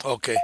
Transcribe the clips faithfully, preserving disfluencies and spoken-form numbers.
Okay.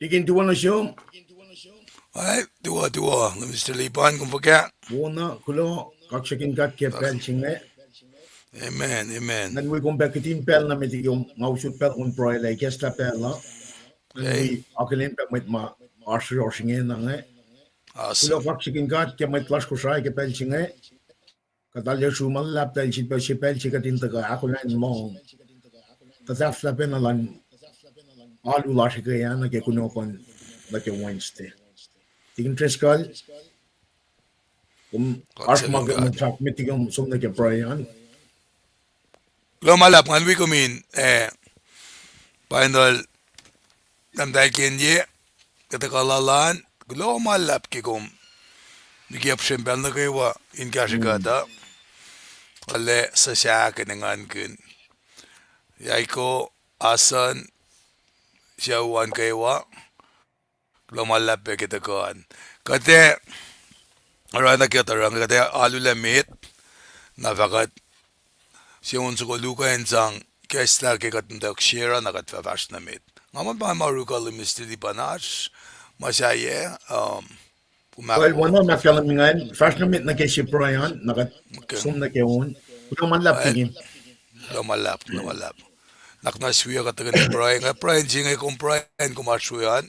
Tikin, tuwo nuh sum. Ai, tuwo, tuwo, Mister Lipan, kom fuhkah? Wona, kuloh, kaksakihn God ke pacl se inge. Amen, amen. Ngan wi kom pac kihtin pacl nuh met kom, nga usot pacl kom pruhe lah ikacslah pacl uh. Ngan wi akihlen pac mwet ma oasr yohrohsr inge na inge. Kuloh, kaksakihn God ke mwet lasr Kosrae ke pacl se inge. Kuht arlac sru ma luhlahp tuh el sifilpac se pacl se kuht in tuhkuh ahkolah in lohng tuh tahfwelah pacna luhn alu lasr eke ah nuh ke kunohkohn nuh ke Wednesday. Tikin Driscoll, kom oasr ma ke mwe fahk met tikin som nuh ke pruhe an. Kuloh ma luhlahp, ngan wi kom in, eh, painel, tahmtahel Kenye, kuhtuh kuhlahlah an, kuloh ma luhlahp ke kom nike apsrem pacl nuh kwewa in kahsrwe kuht uh. Arlac suc sahk in engankihn. Yaiko, Asan, sucu an kwewa. Kuloh ma luhlahp pac ke tuhkuh an. Kuht ac oruh na ke kuht oruh, kuht ac alu lac met, na fah kuht sie on soko luhk uh in sang ikacslah ke kuht muhtwacwacack share na kuht fah fahsr nuh met. Nga muh pa ma oruh kuh Mister Lipan oasr ma sahyac, um, Well, wona ma kahlwem ingacn, fahsr nuh met nuh ke sie pruhe an, na kuht som nuh ke on. Kuloh ma luhlahp, tikin. Kuloh ma luhlahp, kuloh ma luhlahp. Nuhnak muhnahs wiyuck kuht tuhkweni pruhe, nga pruhe in se inge kom pruhe in kom oasr we an.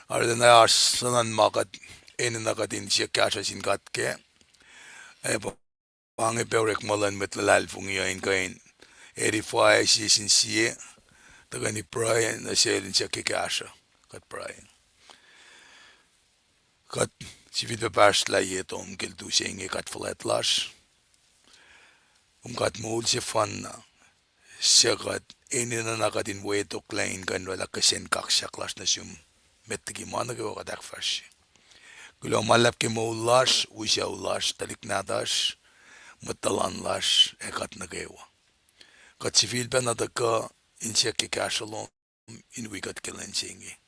Arulacna oasr suhnuhn ma kuht enenuh kuht in siyuck kahsruh sin God kac. Ac pa inge pac orekma luhn mwet luhlahlfongi uh in kuh in edify sie sin sie, tuhkweni pruhe nuh sel in siyuck ke kahsruh. Kuht pruhe. Kuht sifilpac pahsrlah ye tom ke lutu se inge, God fuhlwact lasr. Kom God moul sefanna, suc kuht enenuh na kuht in wetoklac in kuh in oraclah kihsen kaksak lasr nuh sum met liki ma nuh kwewa kuht ahkfahsrye. Kuloh ma luhlahp ke moul lasr, wi sucu lasr, tuhlihk nahtuhsr, mwet tuhlan lasr, ac kuht nuh kwewa. Kuht sifilpac na tuhkuh in siyuck ke kahsruh lom in wi kuht ke lwen se inge.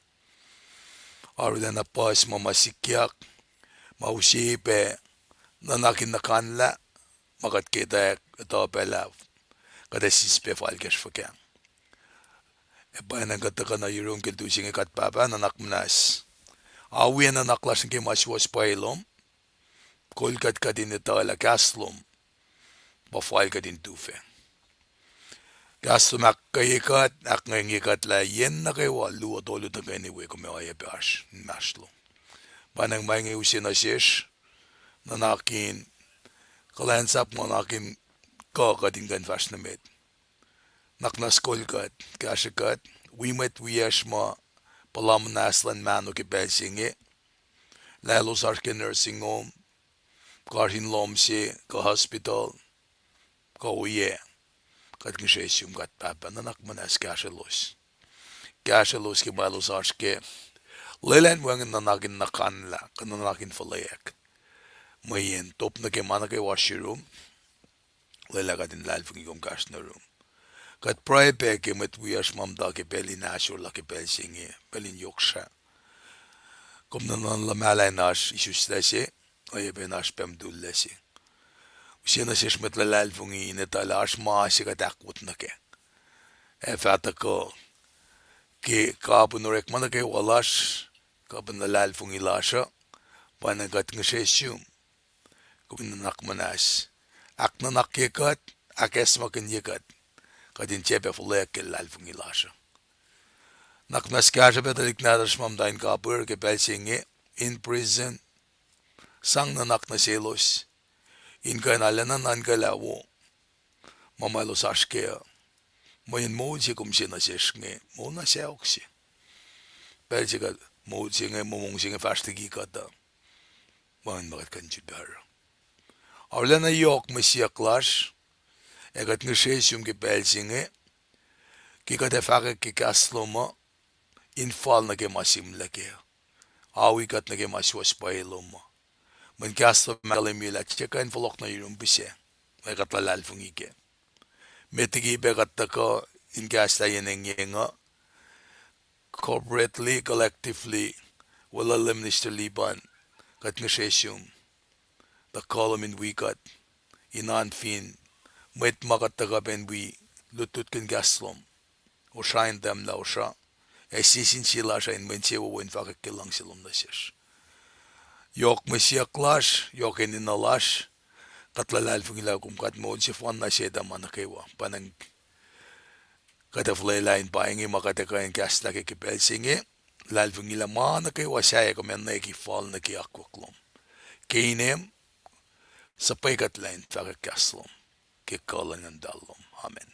Arulacna puhs ma ma sikyak, ma use pac nuhnak in nuhkanlah, ma kuht ke etwacack etuh pac lah kuht ac sispac fal kacsr fuhkah. Ac pwacnwacng kuht tuhkuh nuh yurum ke lutu se inge, God Pahpah, nuhnak muhnahs. Awi nuhnak lasr nuh ke ma suwohs pwacye lom, kol kuht kuht in etuh lah kahs lom pa fal kuht in tufah. Kahs lom ahkkweye kuht, ahkngwengye kuht lah yen nuh kwewa luo tolu tuhkweni we kom ac oacyacpac oasr inmahsrlon. Pwacnwacng ma inge use nuh sesr, nuhnak in kuhlwacnsap, nuhnak in kuh kuht in kuh in fahsr nuh met. Nuhnak muhnahs kol kuht, kahsrwe kuht, wi mwet wiyacsr ma puhla muhnahs luhn mahno ke pacl se inge, lah elos oasr ke nursing home, kuh oasr in lohm se, kuh hospital, kuh oyac, kuht ngihsre sum God Pahpah, nuhnak muhnahs kahsrwelos. Kahsrwelos ke ma elos oasr kac. Lwelah in wacngihn nuhnak in nuhkanlah, kuh nuhnak in fuhlweack. Mweyen top nuh ke ma nuh kwewa oasr yurum, lwelah kuht in luhlahlfongi kom kahsruh nuh yurum. Kuht pruhe pac ke mwet wiyacsr ma muhta ke pacl in ahsor lah ke pacl se inge, pacl in yohk srah. Kom nuhnuhnlah mahlwem in oasr isuslac se, oacyacpac in oasr pacmtulac se. Use nuh sesr mwet luhlahlfongi in etuh lah oasr ma se kuht ahkwot nuh kac. Ac fah tuhkuh ke kapihn orekma nuh kwewa lasr, kapihn luhlahlfongi lasr uh, pa na kuht ngihsre sum. Kom in nuhnak muhnahs. Ahknuhnakye kuht, ahkacsmakihnye kuht, kuht in tiac pac fuhlweack ke luhlahlfongi lasr uh. Nuhnak muhnahs kahsruh pac tuhlihk nahtuhsr ma muhta in kapihr ke pacl se inge, in prison. Sang nuhnak nuh selos in kuh in arulacna nuhnkuh lah wo ma ma elos oasr kac uh, mweyen moul se kom se nuh sesr inge moul na sacohk se. Pacl se kuht moul se inge, momong se inge fahsr liki kuht uh, wacngihn ma kuht kuh in sifilpac oruh. Arulacna yohk mwe siyuck lasr, ac kuht ngihsre sum ke pacl se inge, ke kuht ac fahkwack ke kahs lom uh, in fal nuh ke ma sihmlac kac, awi kuht nuh ke ma suwohs pwacye lom uh. Mweyen kahs lom ahkkahlwemye lah tiac kuh in fohlohk nuh yurum pihsac, ac kuht luhlahlfongi kac. Met liki pac kuht tuhkuh in kahslah yen engyeng uh, corporately, collectively, weluhl Minister Liban, kuht ngihsre sum, tuh kuh lom in wi kuht, in oan fin mwet ma kuht tuhkuh pac in wi, lutlutkihn kahs lom. Osra in tahmlah osra, ac sie sin sie lasr uh in mwe insewowo in fahkwack ke luhngse lom nuh sesr. Yohk mwe siyuck lasr, yohk enenuh lasr, kuht luhlahlfongi lah kom kuht moul sefanna se tuh ma nuh kwewa. Pa na kuht ac fuhlwelah in pa inge ma kuht ac kuh in kahslah ke ke pacl se inge, luhlahlfongi lah ma nuh kwewa sahyac kom ac nweki fal nuh ke akwuck lom. Ke inem, suhpwe kuht lah in fahkwack kahs lom ke kuh luhn Nguhn Muhtahl lom. Amen.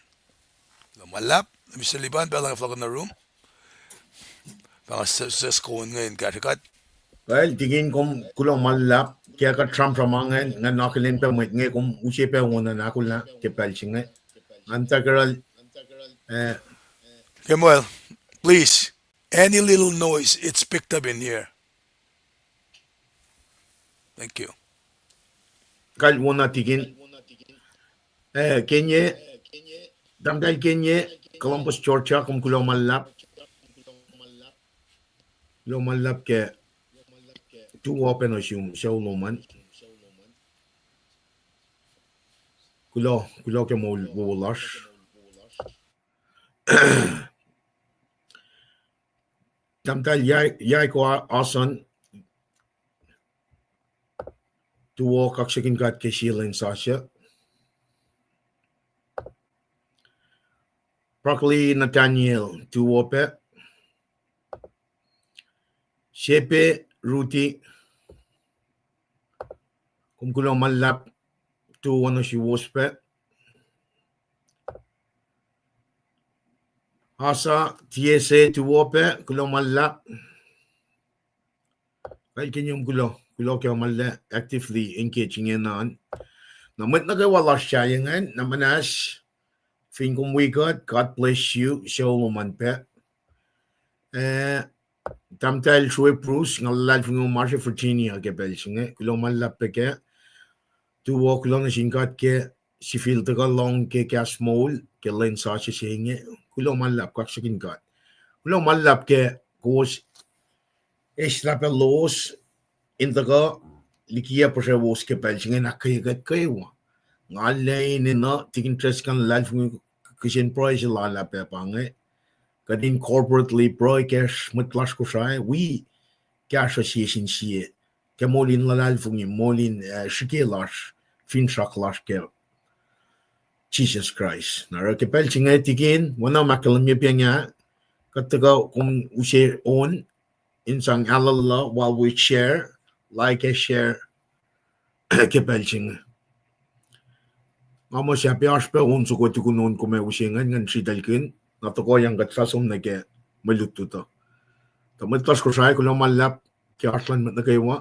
Kuloh ma luhlahp, Minister Liban, pacl luhn fohlohk nuh yurum. Pa nga s-, s-, sesr kuh in nge in kahsrwe kuht. Well, tikin, kom kuloh ma luhlahp, ke kuht sramsram ingacn, nga akihlen pac mwet inge kom use pac wona in ahkolah ke pacl se inge. Ngan takeral, eh, Kemuel, please, any little noise, it's picked up in here. Thank you. Kal wona tikin. Eh, Kenye, Tahmtahel Kenye, Columbus, Georgia, kom kuloh ma luhlahp. Kuloh ma luhlahp ke tuo pac nuh sum, sucu lom an. Kuloh, kuloh ke moul wowo lasr. Tahmtahel Yai-, Yaiko Ason, tuo, kaksakihn God ke sie lwen sasuc. Broccoli Nathaniel, tuo pac. Sepe Ruti, kom kuloh ma luhlahp, tuo nuh suwos pac. Asa, tiac se tuo pac, kuloh ma luhlahp. Kal Kenye, kom kuloh, kuloh ke ma lac actively engage ingena an. Na mwet nuh kwewa lasr sahyacn, na muhnahs, fin kom wi kuht, God bless you, sucu lom an pac. Eh, Tahmtahel Sue Bruce, nga luhlahlfongi kom oasr Virginia ke pacl se inge, kuloh ma luhlahp pac kac. Tuo, kuloh nuh sin God ke sifil tuhkuh lohng ke kahs moul ke lwen sasuc se inge, kuloh ma luhlahp, kaksakihn God. Kuloh ma luhlahp ke kowos eslah pac lowos in tuhkuh liki yac puhsrewos ke pacl se inge in ahkkweye kuht kwewa. Nga lac enenuh tikin Treskan luhlahlfongi kihsen pruhe se lal ah pac pa inge. Kuht in corporately pruhe kacsr mwet lasr Kosrae, wi kahsruh sie sin sie ke moul in luhlahlfongi, moul in, eh, srihke lasr, finsrak lasr ke Jisus Kraist. Na oruh ke pacl se inge tikin, wacna ma ahkkahlwemye pa inge, kuht tuhkuh kom use on in sang aluhluh while we share, like ac share ke pacl se inge. Nga muh sahp oasr pac on soko tukun on kom ac use ingacn, ngan sritaclkihn, na tohkohyang kuht fah som nuh ke mwe lutlut uh. Tuh mwet lasr Kosrae, kuloh ma luhlahp ke oasr luhn mwet nuh kwewa.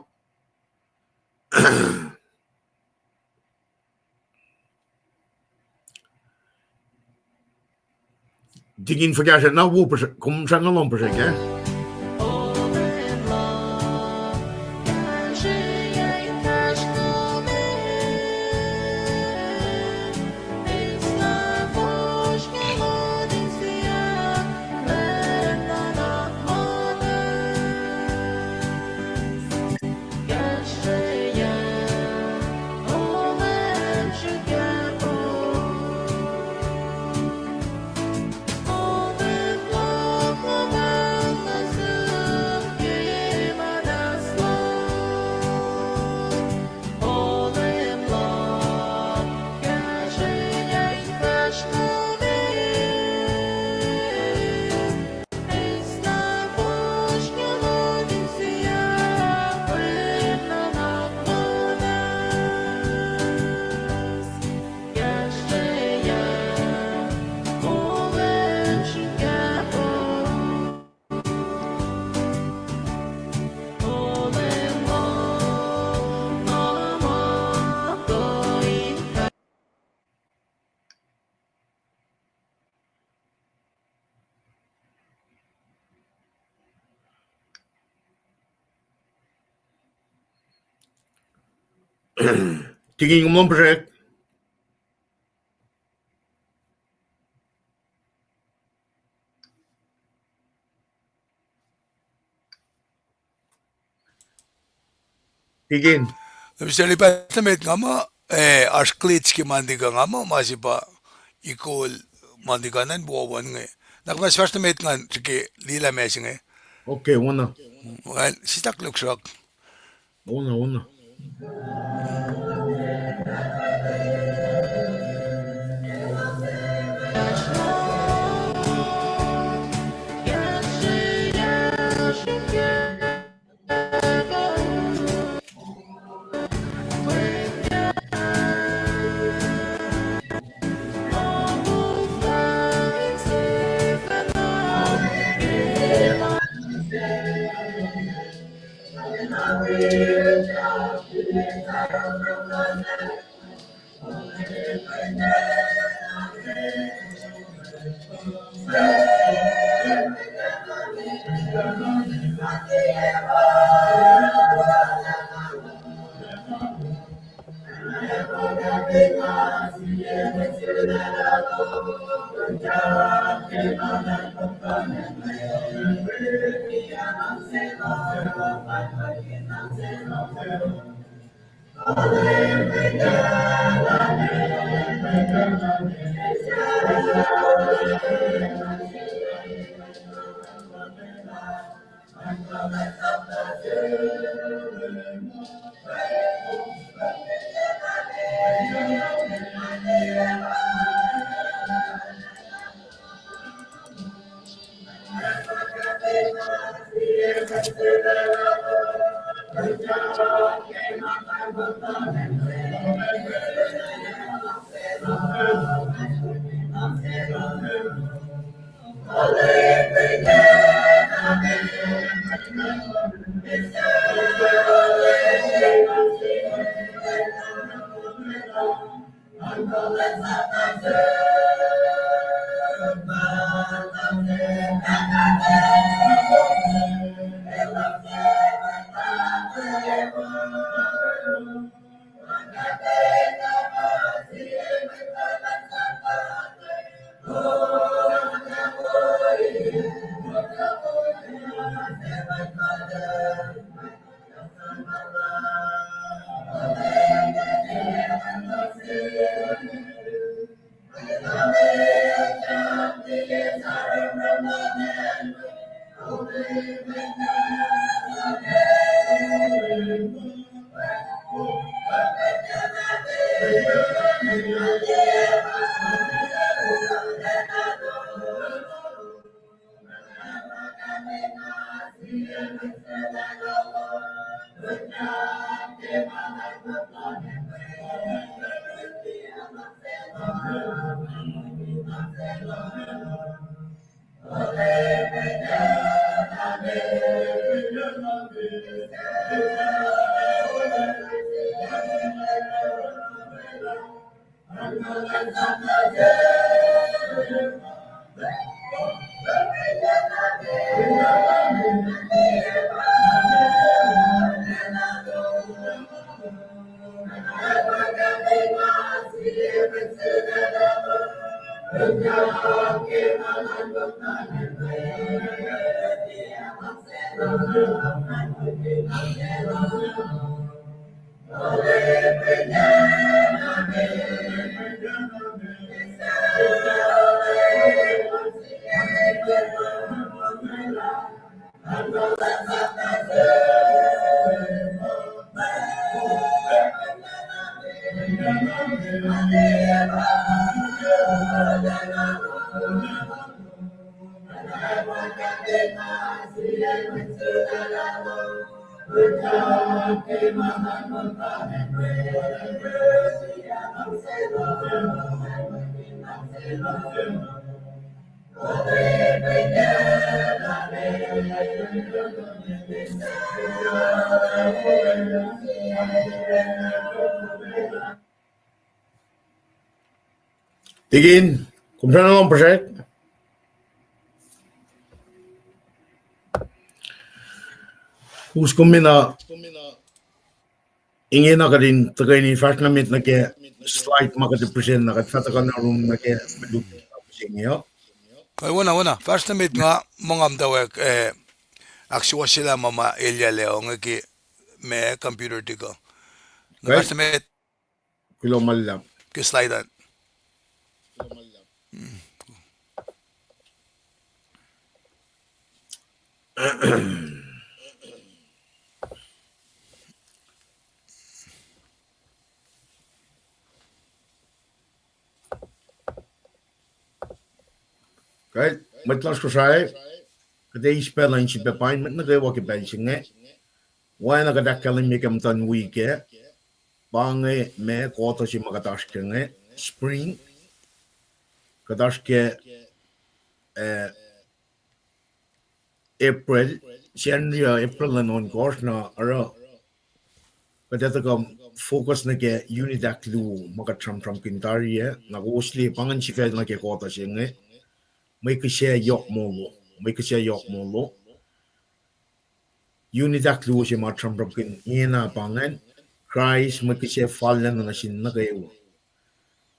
Tikin, fuhkah sracna wo puhsr-, kom sracna lohng puhsrek ah? Tikin, kom lom puhsrek. Tikin. Mister Lipat, met nga muh, eh, oasr glitch ke Monday kuh nga muh ma se pa ikol Monday kuh nan wowo inge. Na kom na sfahsr nuh met ngan srihke liye lah ma se inge. Okay, wona. Well, sislah loksrak. Wona, wona. Tikin, kom srana lom puhsrek. Us kom mena. Ingena kuht in tuhkweni fahsr nuh met nuh ke slide ma kuht present na kuht fah tuhkuh na rum nuh ke mwe lutlut se inge uh. Kuh wona, wona, fahsr nuh met nga, ma nga muhtwacwacack, eh, ahksuwohsyelah ma ma elyah lac uh nge ke ma computer tikuh. Na fahsr nuh met. Kuloh ma luhlahp. Ke slide an. Kuh, mwet lasr Kosrae, kuht eis pacl in sifilpac paing mwet nuh kwewa ke pacl se inge. Oacna kuht ahkkahlwemye ke muhtuhn wik ah, pa inge ma kuhtuh se ma kuht oasr ke inge, spring, kuht oasr ke, eh, April, Sacnri uh April lwen ohnkohsr na oruh kuht ac tuhkuh focus nuh ke unit ahkluo ma kuht sramsramkihn tari ah, na kowos liye pa ingacn sifac nuh ke kuhtuh se inge, mwe kihsac yohk molo, mwe kihsac yohk molo. Unit ahkluo se ma sramsramkihn ingena pa ingacn, Kraist mwe kihsac fallacna nuh sin nuh kwewa.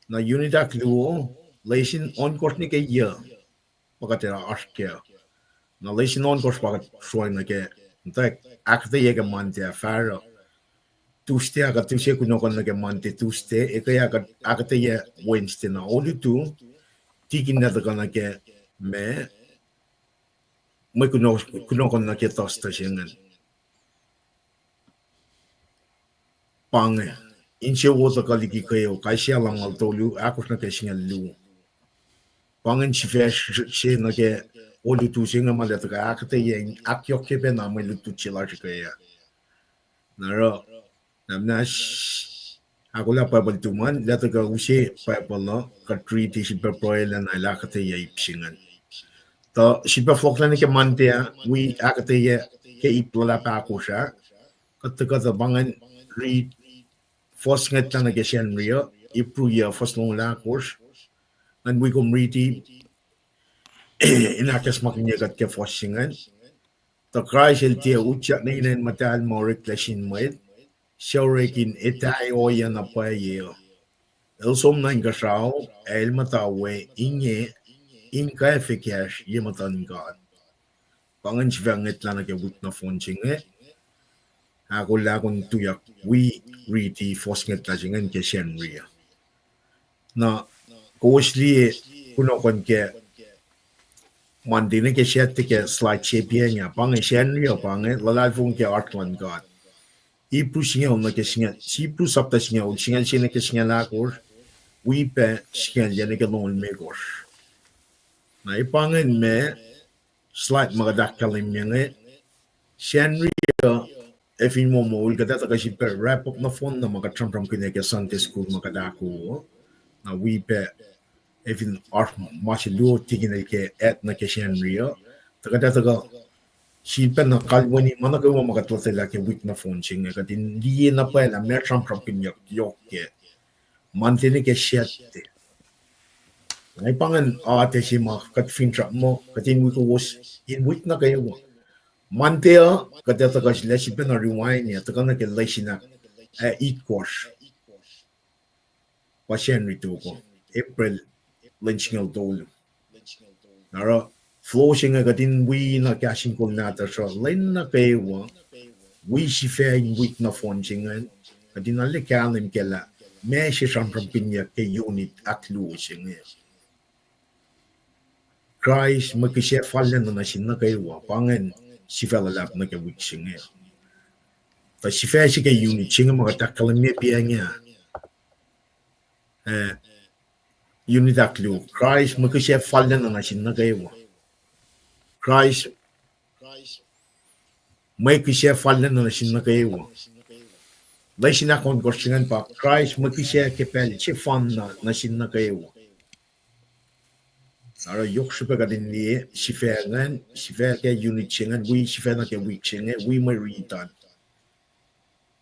Na unit ahkluo, lesin ohnkohsr nuh ke yac pa kuht ac oasr kac. Na lesin ohnkohsr pa kuht sroacng nuh ke, muhtwacwacack ahkuhtweyac ke Monday ah fahsruh. Tuesday ah kuht use kunohkohn nuh ke Monday, Tuesday, ekuh ah kuht ahkuhtweyac Wednesday na olutu, tikin na tuhkuh nuh ke ma, mwe kunohkohn nuh ke Thursday se ingacn. Pa inge, insewowo tuhkuh liki kweok, Isaiah lumngaul tolu, ahkosr nuh ke singucul luo. Pa ingacn sifac se nuh ke olutu se inge ma el ac tuhkuh ahkuhtweyac in ahkyohkye pacna mwe lutlut se lasr ekuh ah. Na oruh, na muhnahs, ahkolah Bible tuhmwacn, el ac tuhkuh use Bible uh, kuht riti sifilpac pruhelah na el ahkuhtweyac ip se ingacn. Tuh sifilpac fohlohklah nuh ke Monday ah, wi ahkuhtweyac ke ip luhlahp ahkosr ah, kuht tuhkuh tuh pa ingacn riti fuhs singucul ahkosr nuh ke Sacnri uh, Hebrew yac fuhs longoul ahkosr, ngan wi kom riti in ahkacsmakihnye kuht ke fuhs se ingacn. Tuh Kraist el tiac utyak nuh in acn muhtahl ma oreklac sin mwet, suc orek in etahi ohiyac na pwacye uh. El som nuh inkuhsrao, ac el muhta we inge in kwacfe kacsr ye muhtuhn God. Pa ingacn sifacna ngwetlah nuh ke wik nohfohn se inge, ahkolah kom tuyak wi riti fuhs ngwetlah se ingacn ke Sacnri uh. Na kowos liye kunohkohn ke Monday nuh ke Saturday ke slide se piacng ah, pa inge Sacnri uh, pa inge luhlahlfongi ke oasr luhn God. Hebrew singucul nuh ke singucul, Hebrew sapta singucul, singucul se nuh ke singucul ahkosr, wi pac singucul yac nuh ke longoul limekohsr. Na pa ingacn ma slide ma kuht ahkkahlwemye inge, Sacnri uh, ac fin moul kuht ac tuhkuh sifilpac wrap up nohfohn na ma kuht sramsramkihn ke Sunday school ma kuht ahkoo. Na wi pac, ac fin oasr ma se luo tikin el ke at nuh ke Sacnri uh, tuh kuht ac tuhkuh sifilpac na kalweni ma nuh kwewa ma kuht lotwelah ke wik nohfohn se inge, kuht in liye na pwacye lah meac sramsramkihnyuck yohk ke Monday nuh ke Saturday. Na pa ingacn atac se ma kuht finsrak muh kuht in wi kowos in wik nuh kwewa. Monday uh kuht ac tuhkuh sifilpac na rewind ac tuhkuh nuh ke lesin ahk, ah, itkohsr. Pa Sacnri tok uh, April lwen singucul tolu. Na oruh flow se inge kuht in wi na kahs in kol nahtuhsr uh lwen nuh kwewa, wi sifac in wik nohfohn se ingacn, kuht in arlac kahlwem kac lah meac se sramsramkihnyuck ke unit ahkluo se inge. Kraist mwe kihsac fallacna nuh sin nuh kwewa, pa ingacn sifac luhlahp nuh ke wik se inge. Tuh sifac se ke unit se inge ma kuht ahkkahlwemye piacng ah, unit ahkluo, Kraist mwe kihsac fallacna nuh sin nuh kwewa. Kraist mwe kihsac fallacna nuh sin nuh kwewa. Lesin ahkohnkohsr se ingacn pa Kraist mwe kihsac ke pacl sefanna nuh sin nuh kwewa. Oruh yohk srihpac kuht in liye sifac ingacn, sifac ke unit se ingacn, wi sifac nuh ke wik se inge, wi mwe rit an.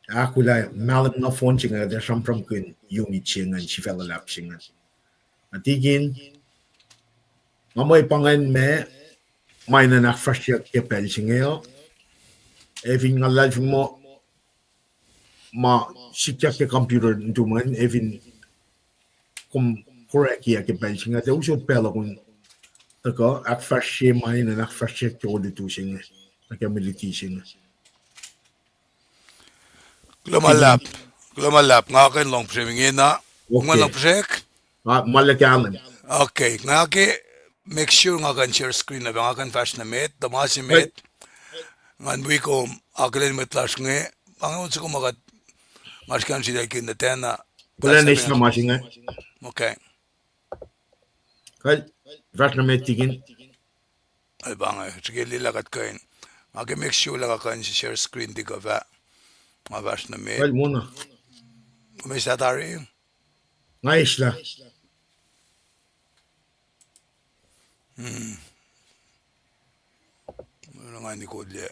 Ahkolah mahlwem nohfohn se inge kuht ac sramsramkihn unit se ingacn, sifac luhlahp se ingacn. Na tikin, nga mwe pa ingacn ma, ma enenuh in ahkfahsryeyuck ke pacl se inge uh. Ac fin nga luhlahlfongi muh ma sikyak ke computer nuhtum an, efin kom correct-i ke pacl se inge, tuh usot pacl uh kom tuhkuh ahkfahsrye ma in ahkfahsrye ke olutu se inge, nuh ke military se inge. Kuloh ma luhlahp, kuloh ma luhlahp, nga kuh in lohng pihsrem ingena. Nga lohng pihsrek? Ah, ma luhk alan. Okay, nga ke make sure nga kuh in share screen na pa nga kuh in fahsr nuh met, tuh ma se met. Ngan wi kom akihlen mwet lasr inge, pa inge on soko ma kuht, nga srihke in sritacl ke nuh tana. Kuloh na sna ma se inge. Okay. Kuh, fahsr nuh met tikin. Al pa inge, srihke lwelah kuht kuh in. Nga ke make sure lah nga kuh in share screen tikuh fah. Nga fahsr nuh met. Kuh, wona. Kom eslah tari? Nga eslah. Hmm. Nga nikod le.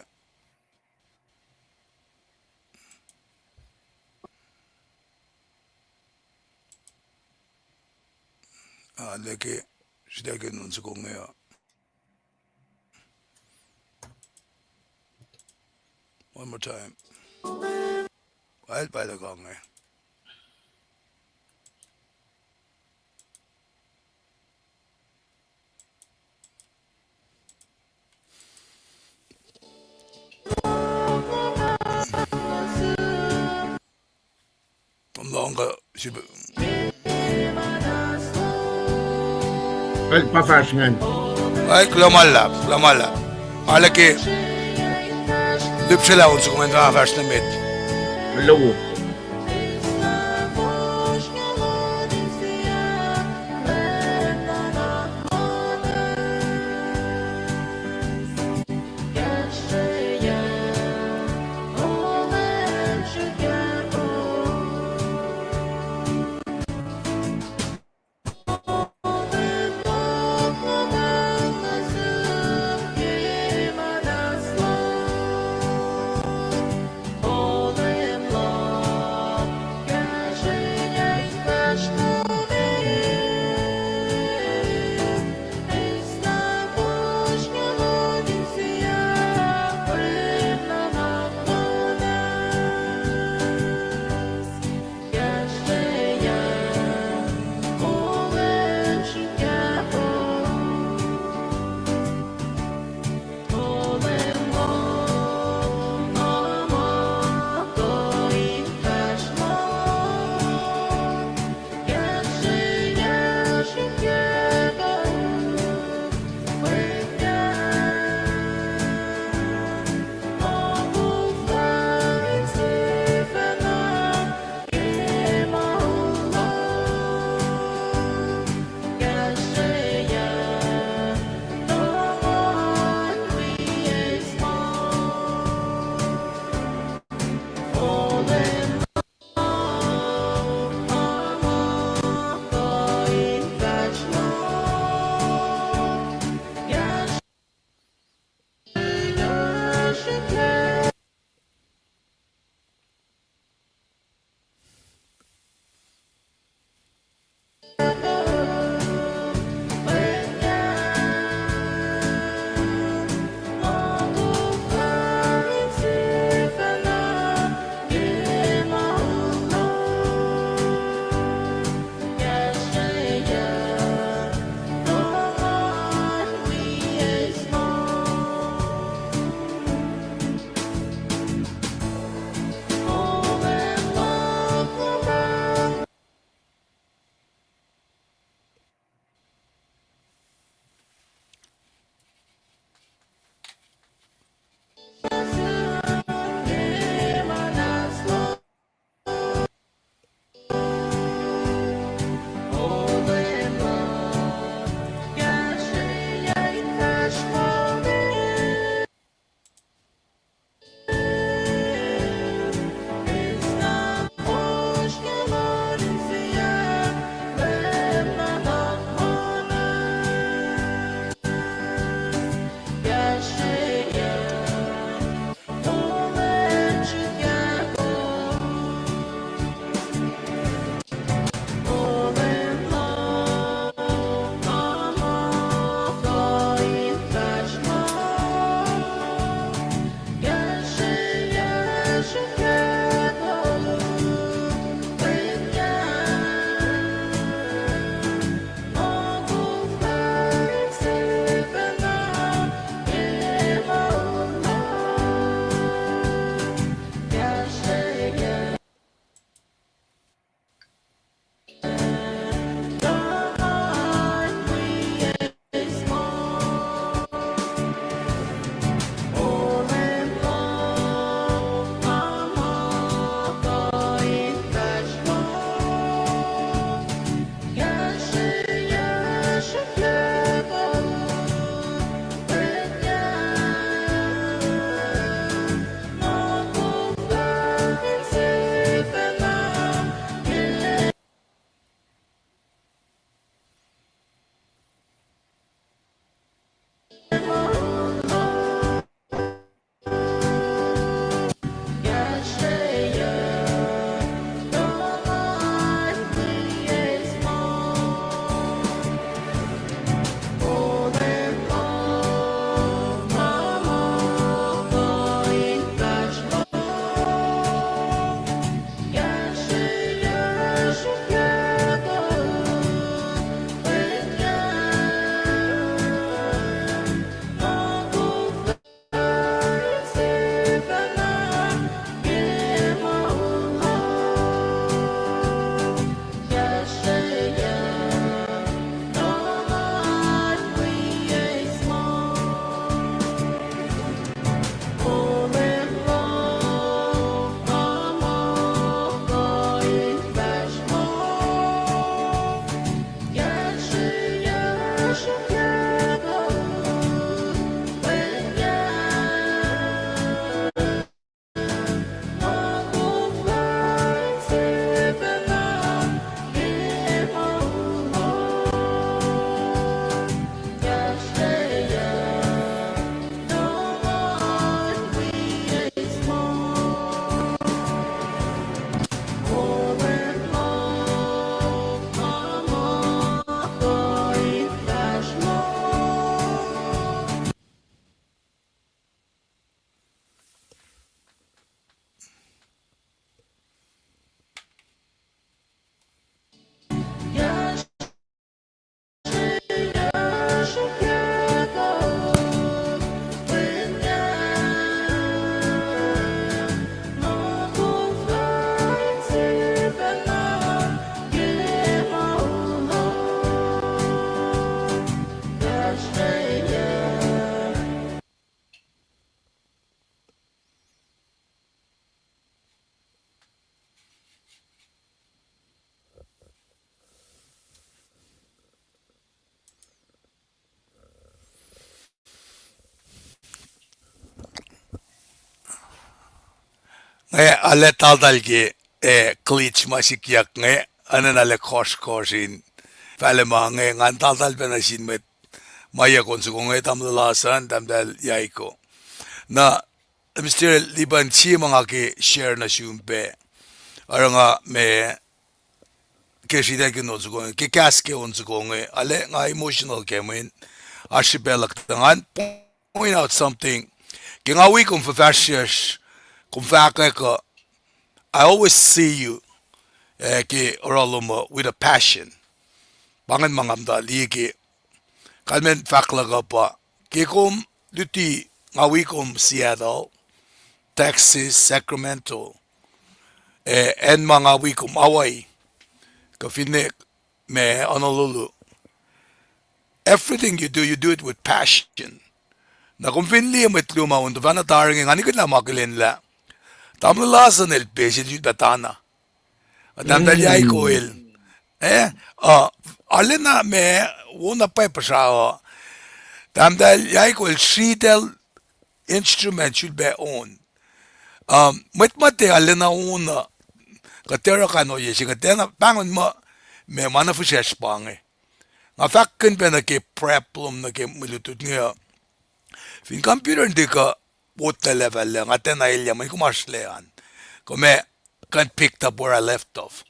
Ah, leke, sritacl ke on soko inge uh. One more time. Pal, pal, kange. Kom lohng kuh srihpac. Pal, pa fahsr ingacn. Pal, kuloh ma luhlahp, kuloh ma luhlahp. Nga leke lihpsrelah on soko ingacn fahsr nuh met. Hello. Nga arlac taltal ke, eh, glitch ma sikyak inge, enenuh arlac kohsrkohsr in fahlac ma inge, ngan taltal pacna sin mwet ma yac on soko inge, tamuhlwel Larson, tahmtahel Yaiko. Na, Mister Liban, sie ma nga ke share nuh sum pac. Oruh nga ma ke sritacl ke on soko inge, ke kahs ke on soko inge, arlac nga emotional kac mweyen oasr srihpac luhk tuh ngan point out something. Ke nga wi kom fuhfahsryucsr, kom fahkwack uh, I always see you, eh, ke oruh lom uh with a passion. Pa ingacn ma nga muhta liye ke kalmacn fahk luhk uh pa, ke kom luti, nga wi kom Seattle, Texas, Sacramento, eh, acn ma nga wi kom Hawaii, kuh finne ma Honolulu. Everything you do, you do it with passion. Na kom fin liye mwet luo ma on tuhfahna tari inge, nga nikihn lah ma akihlen lah tamuhlwel Larson el bass el sulpac tana. Tahmtahel Yaiko el, eh, uh, arulacna ma, wona pwacye puhsra uh. Tahmtahel Yaiko el sritacl instrument sulpac on. Um, mwet ma tiac arulacna on uh, kuht tiac oruh kain ohiyac se inge, tiacna pahngon muh, ma, ma na fihsracsr pa inge. Nga fahkkihn pacna ke problem nuh ke mwe lutlut inge uh. Fin computer in tuhkuh wot lac level ah, nga tiacna elyah mweyen kom oasr lac an. Kom ac kuh in picked up where I left off.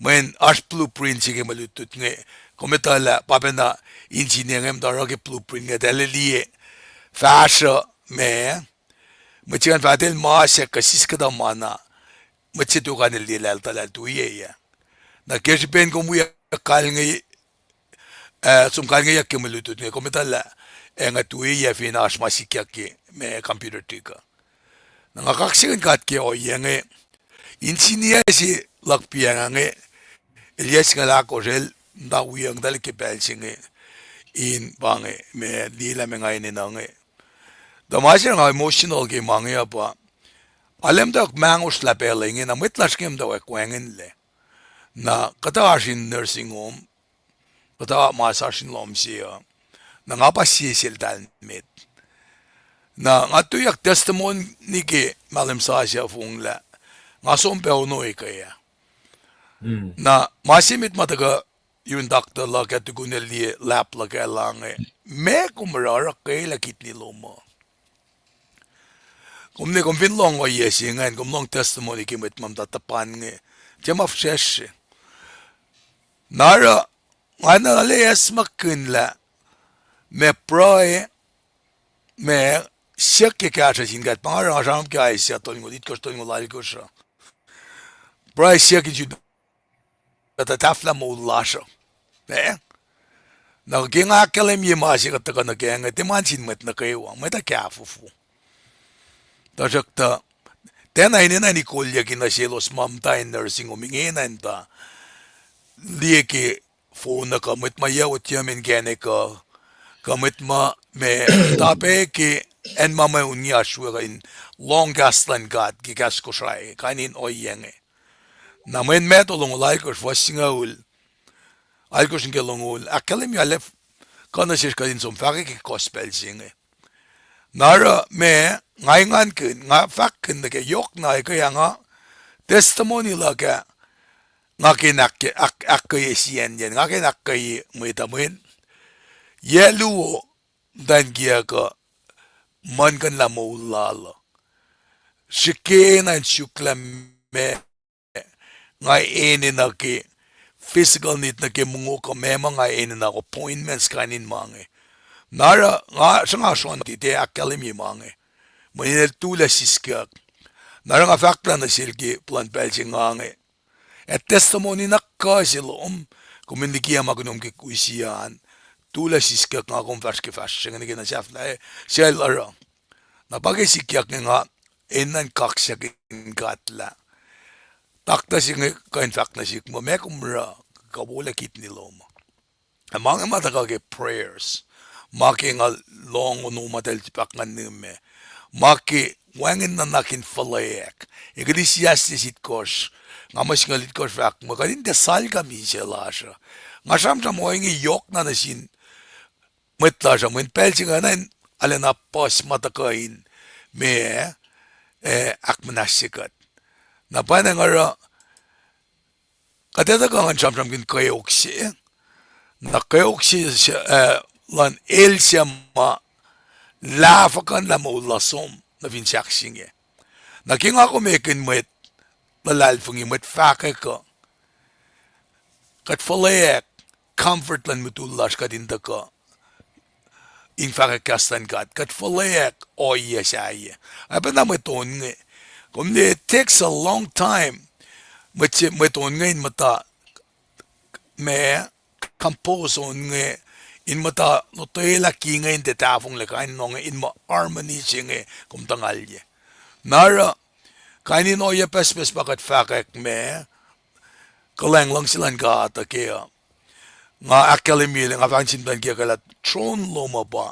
Mweyen oasr blueprint se ke mwe lutlut inge. Kom etuh lah pa pacna engineer inge muhta oruh ke blueprint inge, tiac liye fahsruh ma, mwet se ingacn fahk el ma se kuh sis kuhtuh ma na, mwet se tok an el liye lah el tuhlac tuiyac. Na ke srihpen kom wi kalmac inge, eh, som kalmeyuck ke mwe lutlut inge, kom etuh lah, eh, nga tuiyac fin oasr ma sikyak ke ma computer tuhkuh. Na nga kaksakihn God ke ohiyac inge, Engineer se luhk piyacng inge, el yac singucul ahkosr, el na wiyuck tuhlac ke pacl se inge, in pa inge, ma liyelah ma nga enenuh inge. Tuh ma se nga emotional ke ma inge uh pa, arlac muhtwacwacack mangosrlah pacl inge, na mwet lasr inge muhtwacwacack wacngihnlac. Na kuhtuh oasr in nursing home, kuhtuh ma oasr in lohm se uh. Na nga pa sie seltahl met. Na nga tuyak testimony ke mahlwem sasuc fonglah, nga som pac ono ekuh ah. Na ma se met ma tuhkuh yurin doctor luhk ah tukun el liye lab luhk ah, el inge, meac kom oruh, oruh kwelah kidney lom uh? Kom ne, kom fin lohng ohiyac se ingacn, kom lohng testimony ke mwet ma muhta tuhpan inge, tiac ma fihsracsr. Na oruh, nga na lwelah acsmakihnlah ma pruhe, ma siyuck ke kahsruh sin God, pa nga oruh nga sramsram ke Isaiah tolngoul itkohsr, tolngoul alkohsr uh. Pruhe siyuck in sifilpac tuh tahfwelah moul lasr uh. Eh? Na ke nga ahkkahlwemye ma se kuht tuhkuh nuh kac inge, tiac ma sin mwet nuhkwewa, mwet uh kahfofo. Tuhsruhktuh, tiacna enenuh in ikolyucki nuh selos ma muhta in nursing home ingena in tuh liye ke phone uh kuh mwet ma yac otium inkacnek uh, kuh mwet ma, ma muhta pac ke acn ma mweun nge oasr we kuh in lohng kahs luhn God ke kahs Kosrae, kain in ohiyac inge. Na mweyen Matthew longoul alkohsr, fuhs singucul, alkohsr nuh ke longoul, ahkkahlwemye lah kuh nuh sesr kuht in som fahkwack ke gospel se inge. Na oruh ma, nga engankihn, nga fahkkihn nuh ke yohkna ekuh ah nga, testimony luhk ah, nga ke in ahk-, ahk-, ahkkweye siyacnyacn, nga ke in ahkkweye mwet uh mweyen yac luo muhtwacn kiyuck uh muhlkuhnlah moul lal uh. Srihke na in suklah ma nga enenuh ke physical need nuh ke mongo kuh meac ma nga enenuh, appointments, kain in ma inge. Na oruh nga sruhnga sronti tiac ahkkahlwemye ma inge, mweyen el tulac siskiyuck. Na oruh nga fahklah nuh sel ke plwacn pacl se nga inge, ac testimony na kuh se lom, kom in likiyac ma kunom ke kihsen an, tulac siskiyuck, nga kom fahsr ke fahsr se inge nuh ke na sahflah, eh, sel oruh. Na pa ke sikyak inge nga enenuh in kaksakihn God lah doctor se inge kuh in fahk nuh sihk muh, meac kom oruh, kuh wolac kidney lom uh? Ma inge ma tuhkuh ke prayers, ma ke nga lohng ono ma eltahl fahk nga nuh me, ma ke wacngihn nuhnak in fuhlweack. Ecclesiastes itkohsr, nga mwe singucul itkohsr fahk muh kuht in tiac salka misac lasr uh. Nga sramsram ohinge yohkna nuh sin mwet lasr uh, mweyen pacl se inge na in arulacna puhs ma tuhkuh in, meac, eh, ahkmuhnahsye kuht. Na pwacnwacng oruh, kuht etuh kuh ngan sramsramkihn kweok se, na kweok se, eh, luhn el se ma lahfuhkuhnlah moul la som nuh fin sahk se inge. Na ke nga kom ekihn mwet luhlahlfongi, mwet fahkwack uh, kuht fuhlweack comfort luhn mutul lasr kuht in tuhkuh in fahkwack kahs luhn God, kuht fuhlweack ohiyac sahyac. Ac pacna mwet on inge, kom ne, it takes a long time mwet se, mwet on inge in muhta, ma, compose on inge, in muhta lotwelah ki inge in tiac tahfonglac, kain in onge in muh harmony se inge kom tuhngalye. Na oruh, kain in ohiyac pucspucs pa kuht fahkwack ma kuhlwacng luhngse luhn God uh ke uh. Nga ahkkahlwemye lah nga fahk nuh sin muhtwacn kiyuck ah lah tron lom uh pa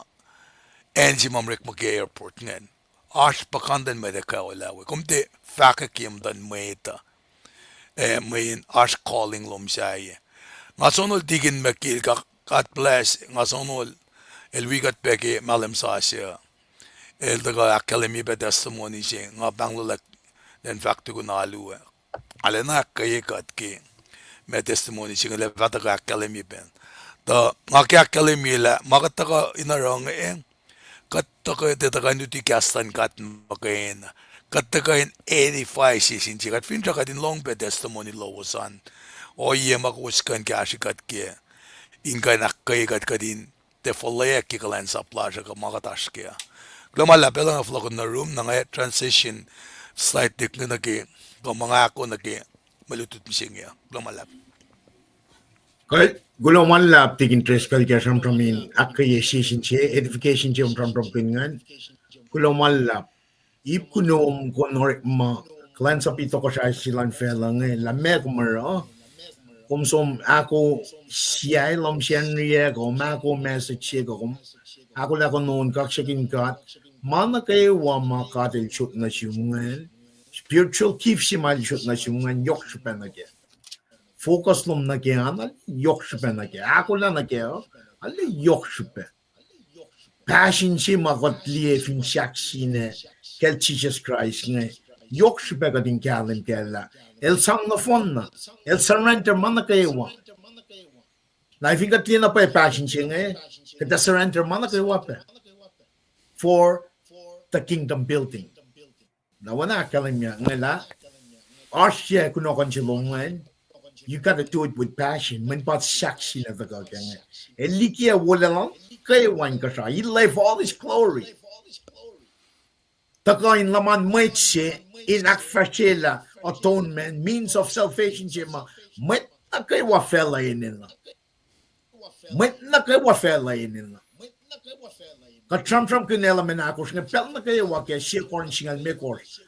acn se ma orekma ke airport ingacn. Oasr puhkantwen mwet ac kuh olah we. Kom tiac fahkwack ye muhtuhn mwet uh, eh, mweyen oasr calling lom sahyac. Nga sonol Tikin Mekil, God bless, nga sonol, el wi kuht pac ke mahlwem sasuc. El tuhkuh ahkkahlwemye pac testimony se, nga pahnglolack in fahk tukun alu ah. Arulacna ahkkweye kuht ke ma testimony se inge lah fah tuhkuh ahkkahlwemye pac. Tuh nga ke ahkkahlwemye lah ma kuht tuhkuh in oruh inge, kuht tuhkuh, tiac tuhkuh in luti kahs luhn God muhkwena. Kuht tuhkuh in edify sie sin sie. Kuht finsrak kuht in lohng pac testimony lowos an. Ohiyac ma kowos kuh in kahsrwe kuht ke, in kuh in ahkkweye kuht, kuht in tiac fuhlweack ke kuhlwacnsap lasr uh kuh ma kuht oasr kac. Kuloh ma luhlahp. Pacl nga fohlohk nuh room, na nga transition slightly nuh ke, kuh ma nga ahkoo nuh ke mwe lutlut mihsenge uh. Kuloh ma luhlahp. Kuh, kuloh ma luhlahp, Tikin Driscoll, ke sramsram in ahkkweye sie sin sie, edification se kom sramsramkihn ingacn. Kuloh ma luhlahp. Ip kunom kom orekma kuhlwacnsapuh tohkohsrah se luhn facluh inge, lah meac kom oruh, kom som ahko siac lohm Sacnri ah, kom ahko message se, kom ahkolah kunohkohn kaksakihn God, ma nuh kwewa ma God El sot nuh sum ingacn, spiritual gift se ma El sot nuh sum ingacn, yohk srihpac nuh kac. Focus lom nuh kac an, yohk srihpac nuh kac. Ahkolah nuh kac, arlac yohk srihpac. Passion se ma kuht liye fin sahk sina kacl Jisus Kraist inge, yohk srihpac kuht in kahlwem kac lah El sang nohfohn na, El surrender ma nuh kwewa. Na fin kuht liye na pwacye passion se inge, kuht ac surrender ma nuh kwewa pac for the kingdom building. Na oacna ahkkahlwemye inge lah oasr yac kunohkohn se lom ingacn, you gotta do it with passion. Mweyen pa sahk sina tuhkuh ke inge. El likiyac wolacna kwewa in kuhsrao. He left all his glory. Tuhkuh in luhman mwet se, in ahkfahsryelah atonement, means of salvation se ma mwet nuh kwewa facluh enenuh. Mwet nuh kwewa facluh enenuh. Kuht sramsramkihn element ahkosr inge pacl nuh kwewa ke sie Corinth singucul limekohsr.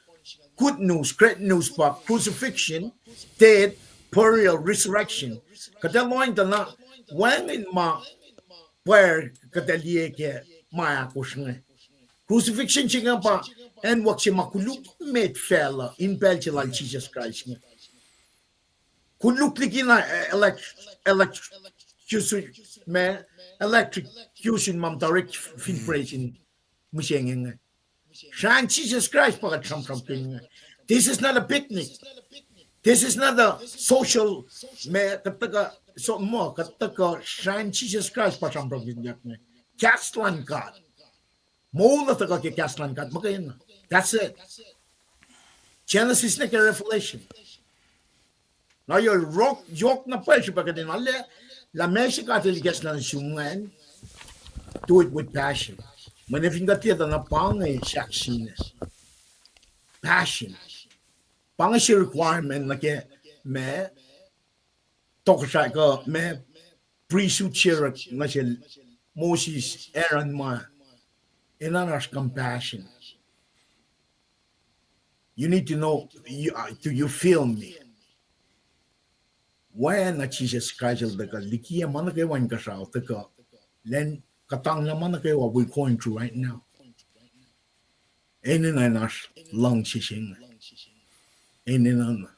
Good news, great news pa crucifixion, death, burial, resurrection. Kuht ac lohng tuh na wacngihn ma pwacr kuht ac liye ke ma ahkosr inge. Crucifixion se inge pa acnwuck se ma koluk met facluh in pacl se lal Jisus Kraist inge. Koluk likina, eh, elect-, electrocution, ma, electrocution ma muhta orek fin presin mihsenge inge. Srahn Jisus Kraist pa kuht sramsramkihn inge. This is not a picnic. This is not a social, ma, kuht tuhkuh, so, muh, kuht tuhkuh srahn Jisus Kraist pa sramsramkihnyuck inge. Kahs luhn God. Moul uh tuhkuh ke kahs luhn God muhkwena. That's it. Genesis nuh ke Revelation. Na yohk, yohk na pwacye srihpac kuht in arlac, lah meac se God El ikacslah nuh sum ingacn, do it with passion. Mweyen fin kuht tiac tuh na pa inge sahk sina. Passion. Pa inge se requirement nuh ke ma, tohkohsrah kuh ma, pristut se oruh nuh sel Moses, Aaron ma, enenuh oasr compassion. You need to know, you, uh, do you feel me? Oacna Jisus Kraist El tuhkuh likiyac ma nuh kwewa in kuhsrao tuhkuh, lwen kuhtanglah ma nuh kwewa we're going through right now. Enenuh in oasr luhngse se inge. Enenuh na.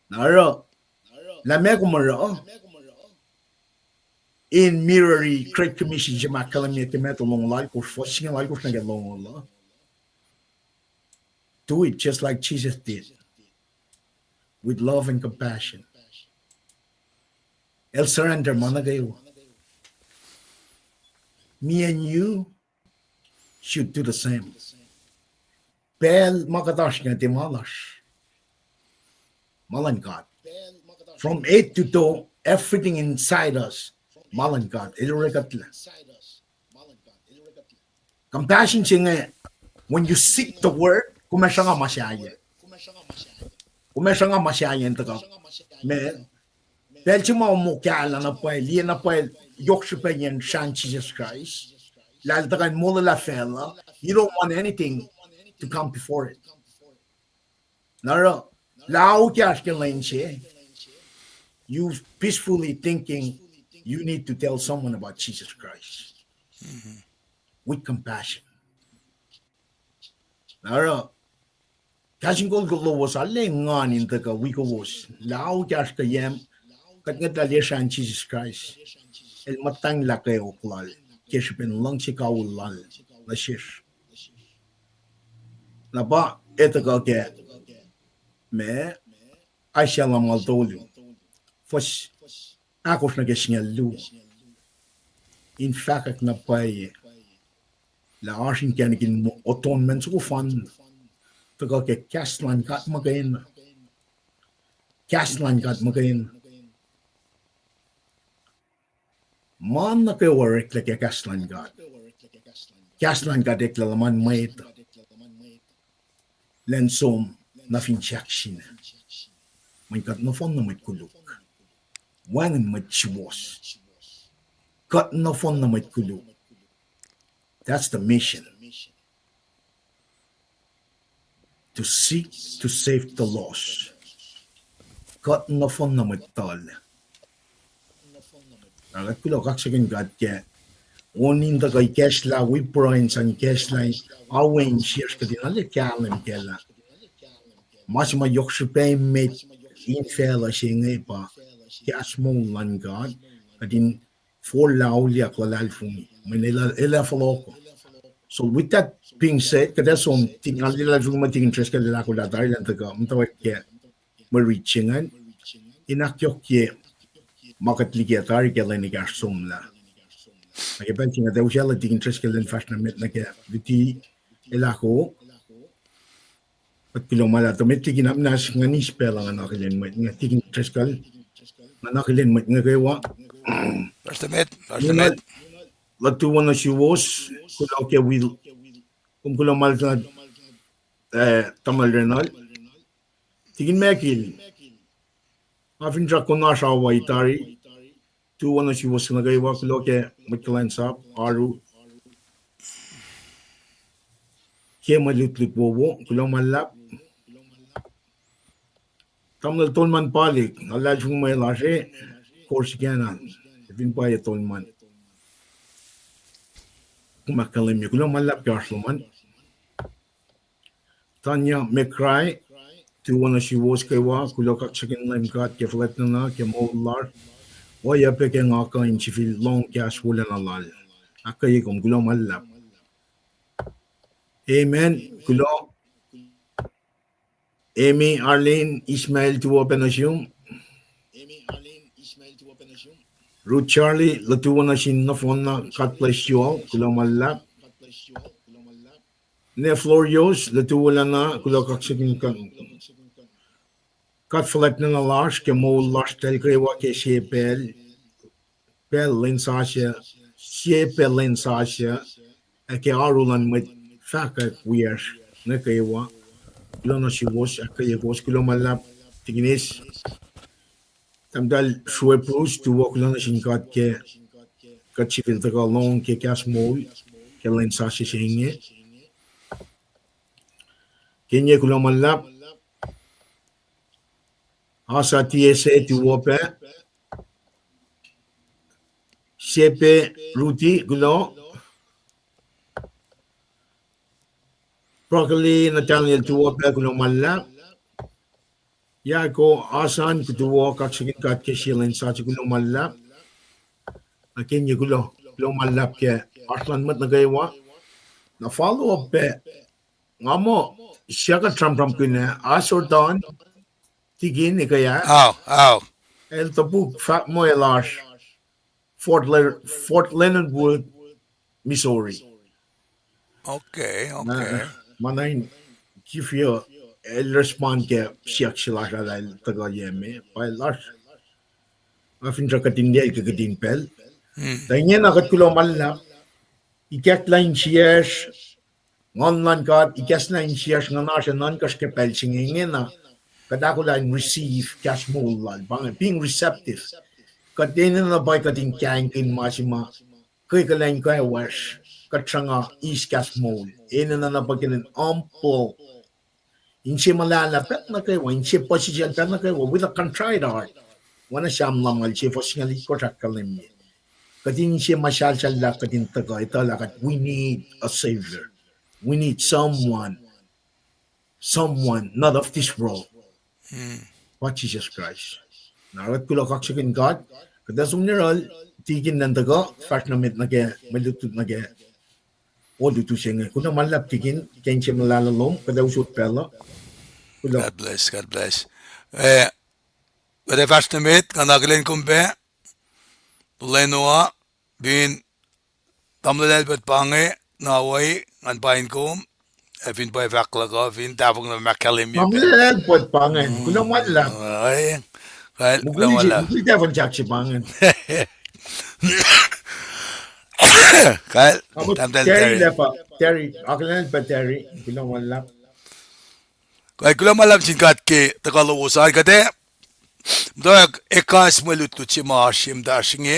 Na oruh, lah meac kom oruh in mirrori Great Commission se ma ahkkahlwemye ke Matthew longoul alkosr, fuhs singucul alkosr nuh ke longoul uh. Do it just like Jesus did, with love and compassion. El surrender ma nuh kwewa. Me and you should do the same. Pacl ma kuht oasr inge tiac ma lasr. Ma luhn God. From head to toe, everything inside us, ma luhn God. El orekuhtlac. Compassion se inge, when you seek the word, kom ac sruhnga ma sahyac. Kom ac sruhnga ma sahyac in tuhkuh. Ma, pacl se ma kom muh kahlwem na pwacye, liye na pwacye, yohk srihpac yen srahn Jisus Kraist. Lah El tuhkuh in molwelah facluh, you don't want anything to come before it. Na oruh, lah oasr ke lwen se, you peacefully thinking you need to tell someone about Jesus Christ with compassion. Na oruh, kahs in kol lowos arlac engan in tuhkuh wi kowos, lah oasr ke yac, kuht ngwetlah liye srahn Jisus Kraist. El muhtwacnglah kweok Lal ke srihpen luhngse kawihl Lal nuh sesr. Na pa, e tuhkuh ke, ma, Isaiah lumngaul tolu, fuhs ahkosr nuh ke singucul luo. In fahkwack na pwacye lah oasr inkacnek in atonement soko fan, tuhkuh ke kahs luhn God muhkwena. Kahs luhn God muhkwena. Ma nuh kwewa oreklac ke kahs luhn God. Kahs luhn God eklac luhman mwet uh, lwen som, nuh fin sahk sina. Mweyen kuht nohfohn na mwet koluk. Wacngihn mwet suwohs. Kuht nohfohn na mwet koluk. That's the mission. to seek to save the lost. Kuht nohfohn na mwet tuhlac. Na kuht kuloh kaksakihn God ke on in tuhkuh ikacslah wi pruhe in sang ikacslah in awe insiyacsr kuht in arlac kahlwem kac lah ma se ma yohk srihpac met in facluh se inge pa kahs moul luhn God, kuht in forlah auliyak luhlahlfongi mweyen el ac fohlohkoh. So with that being said, kuht ac som, nga luhlahlfongi muh Tikin Driscoll el ahkolah tari elan tuhkuh muhtwacwacack ke mwe rit se ingacn in ahkyohkye ma kuht liki tari ke lwen ekahsr somlah. Na ke pacl se inge, tuh usaclah Tikin Driscoll in fahsr nuh met nuh ke luti el ahko. Kuht kuloh ma luhlahp, tuh met Tikin Amnas, nga nis pacl uh nga akihlen mwet, nga Tikin Driscoll, nga akihlen mwet inge kwewa. Fahsr nuh met, fahsr nuh met. Lutu wo nuh suwos, kuloh ke wi, kom kuloh ma luhlahp, eh, tamuhlwel Renuhl. Tikin Mekil, nga finsrak kom oasr awa tari, tuwo nuh suwos nuh kwewa, kuloh ke mwet kuhlwacnsap, oaru ke mwe lutlut wowo, kuloh ma luhlahp. Tamuhlwel Tolman Palik, nga luhlahlfongi mwe lasr e, Corsicana, fin pwacye Tolman. Kom ahkkahlwemye, kuloh ma luhlahp ke oasr lom an. Tanya McCry, tuwo nuh suwos kwewa, kuloh kaksakihn Leum God ke fuhlwact nuhna ke moul lasr. Oacyacpac ke nga kuh in sifil lohng kahs wolacna lal. Ahkkweye kom, kuloh ma luhlahp. Amen. Kuloh. Amy, Arlene, Ismael, tuwo pac nuh sum. Ruth Charlie, lutu wo nuh sin nohfohnna, God bless you all, kuloh ma luhlahp. Ne Florios, lutu wolacna, kuloh kaksakihn God fuhlwact nuhna lasr ke moul lasr tahl kwewa ke sie pacl, pacl lwen sasuc, sie pacl lwen sasuc, ac ke oaru luhn mwet fahkwack wiyacsr nuh kwewa. Kuloh nuh suwos, ahkkweye kowos, kuloh ma luhlahp, Tikin Eis. Tahmtahel Srue Bruce, tuwo, kuloh nuh sin God ke kuht sifil tuhkuh lohng ke kahs moul ke lwen sasuc se inge. Kenye, kuloh ma luhlahp. Asa tiac se tuwo pac. Sepe Ruti, kuloh. Broccoli Nathaniel, tuwo pac, kuloh ma luhlahp. Yaiko Asan, kuh tuwo, kaksakihn God ke sie lwen sasuc, kuloh ma luhlahp. Na kenye kuloh, kuloh ma luhlahp ke oasr luhn mwet nuh kwewa. Na follow up pac, nga muh siyuck kuht sramsramkihn ah, Asor Don, Tikin, ekuh ah. El topuk fahk muh el oasr Fort Le-, Fort Leonard Wood, Missouri. Ma na in give you, el respond ke siyuck se lasr ah lah el tuhkuh ye me, pa el oasr. Nga finsrak kuht in liyacl ke kihtin pacl. Tuh ingena kuht kuloh ma luhlahp. Ikacklah insiyacsr, Nguhn luhn God ikacklah insiyacsr, nguhn oasr ac nuhnkuhsr ke pacl se inge, ingena kuht ahkolah in receive kahs moul lal, pa inge being receptive. Kuht enenuh na pa kuht in kahingkihn ma se ma kwekwelah in kwewa, kuht sruhnga eis kahs moul. Enenuh na pa kuht in humble, inse muhlahlah pac nuh kwewa, inse puhsisacl pac nuh kwewa, with a contrite heart. Oacna Sam lumngaul se fuhs singucul itkohsr ahkkahlwemye, kuht in inse muhsahlsahllah, kuht in tuhkuh etuh lah kuht, we need a savior. We need someone, someone not of this world, but Jesus Christ. Na kuht kuloh kaksakihn God, kuht ac som nuh yohrohl, Tikin, elan tuhkuh fahsr nuh met nuh ke mwe lutlut nuh ke olutu se inge. Kuloh ma luhlahp Tikin ke inse muhlahlah lom, kuht ac usot pacl uh. God bless, God bless. Eh, kuht ac fahsr nuh met, nga na akihlen kom pac, Lenoa, fin tamuhlwel Albert pa inge, na wai, ngan paing kom, ac fin pwacye fahk luhk uh, fin tahfonglac ma ahkkahlwemye pac. Tamuhlwel Albert pa inge, kuloh ma luhlahp. Kal, kuloh ma luhlahp. Mukul Tafon Jack se pa inge. Kal, tahmtahel Terry. Terry, akihlen pac Terry, kuloh ma luhlahp. Kal, kuloh ma luhlahp sin God ke tuhkuh lowos an, kuht ac muhtwacwacack ekahsr mwe lutlut se ma oasr ye muhta oasr inge.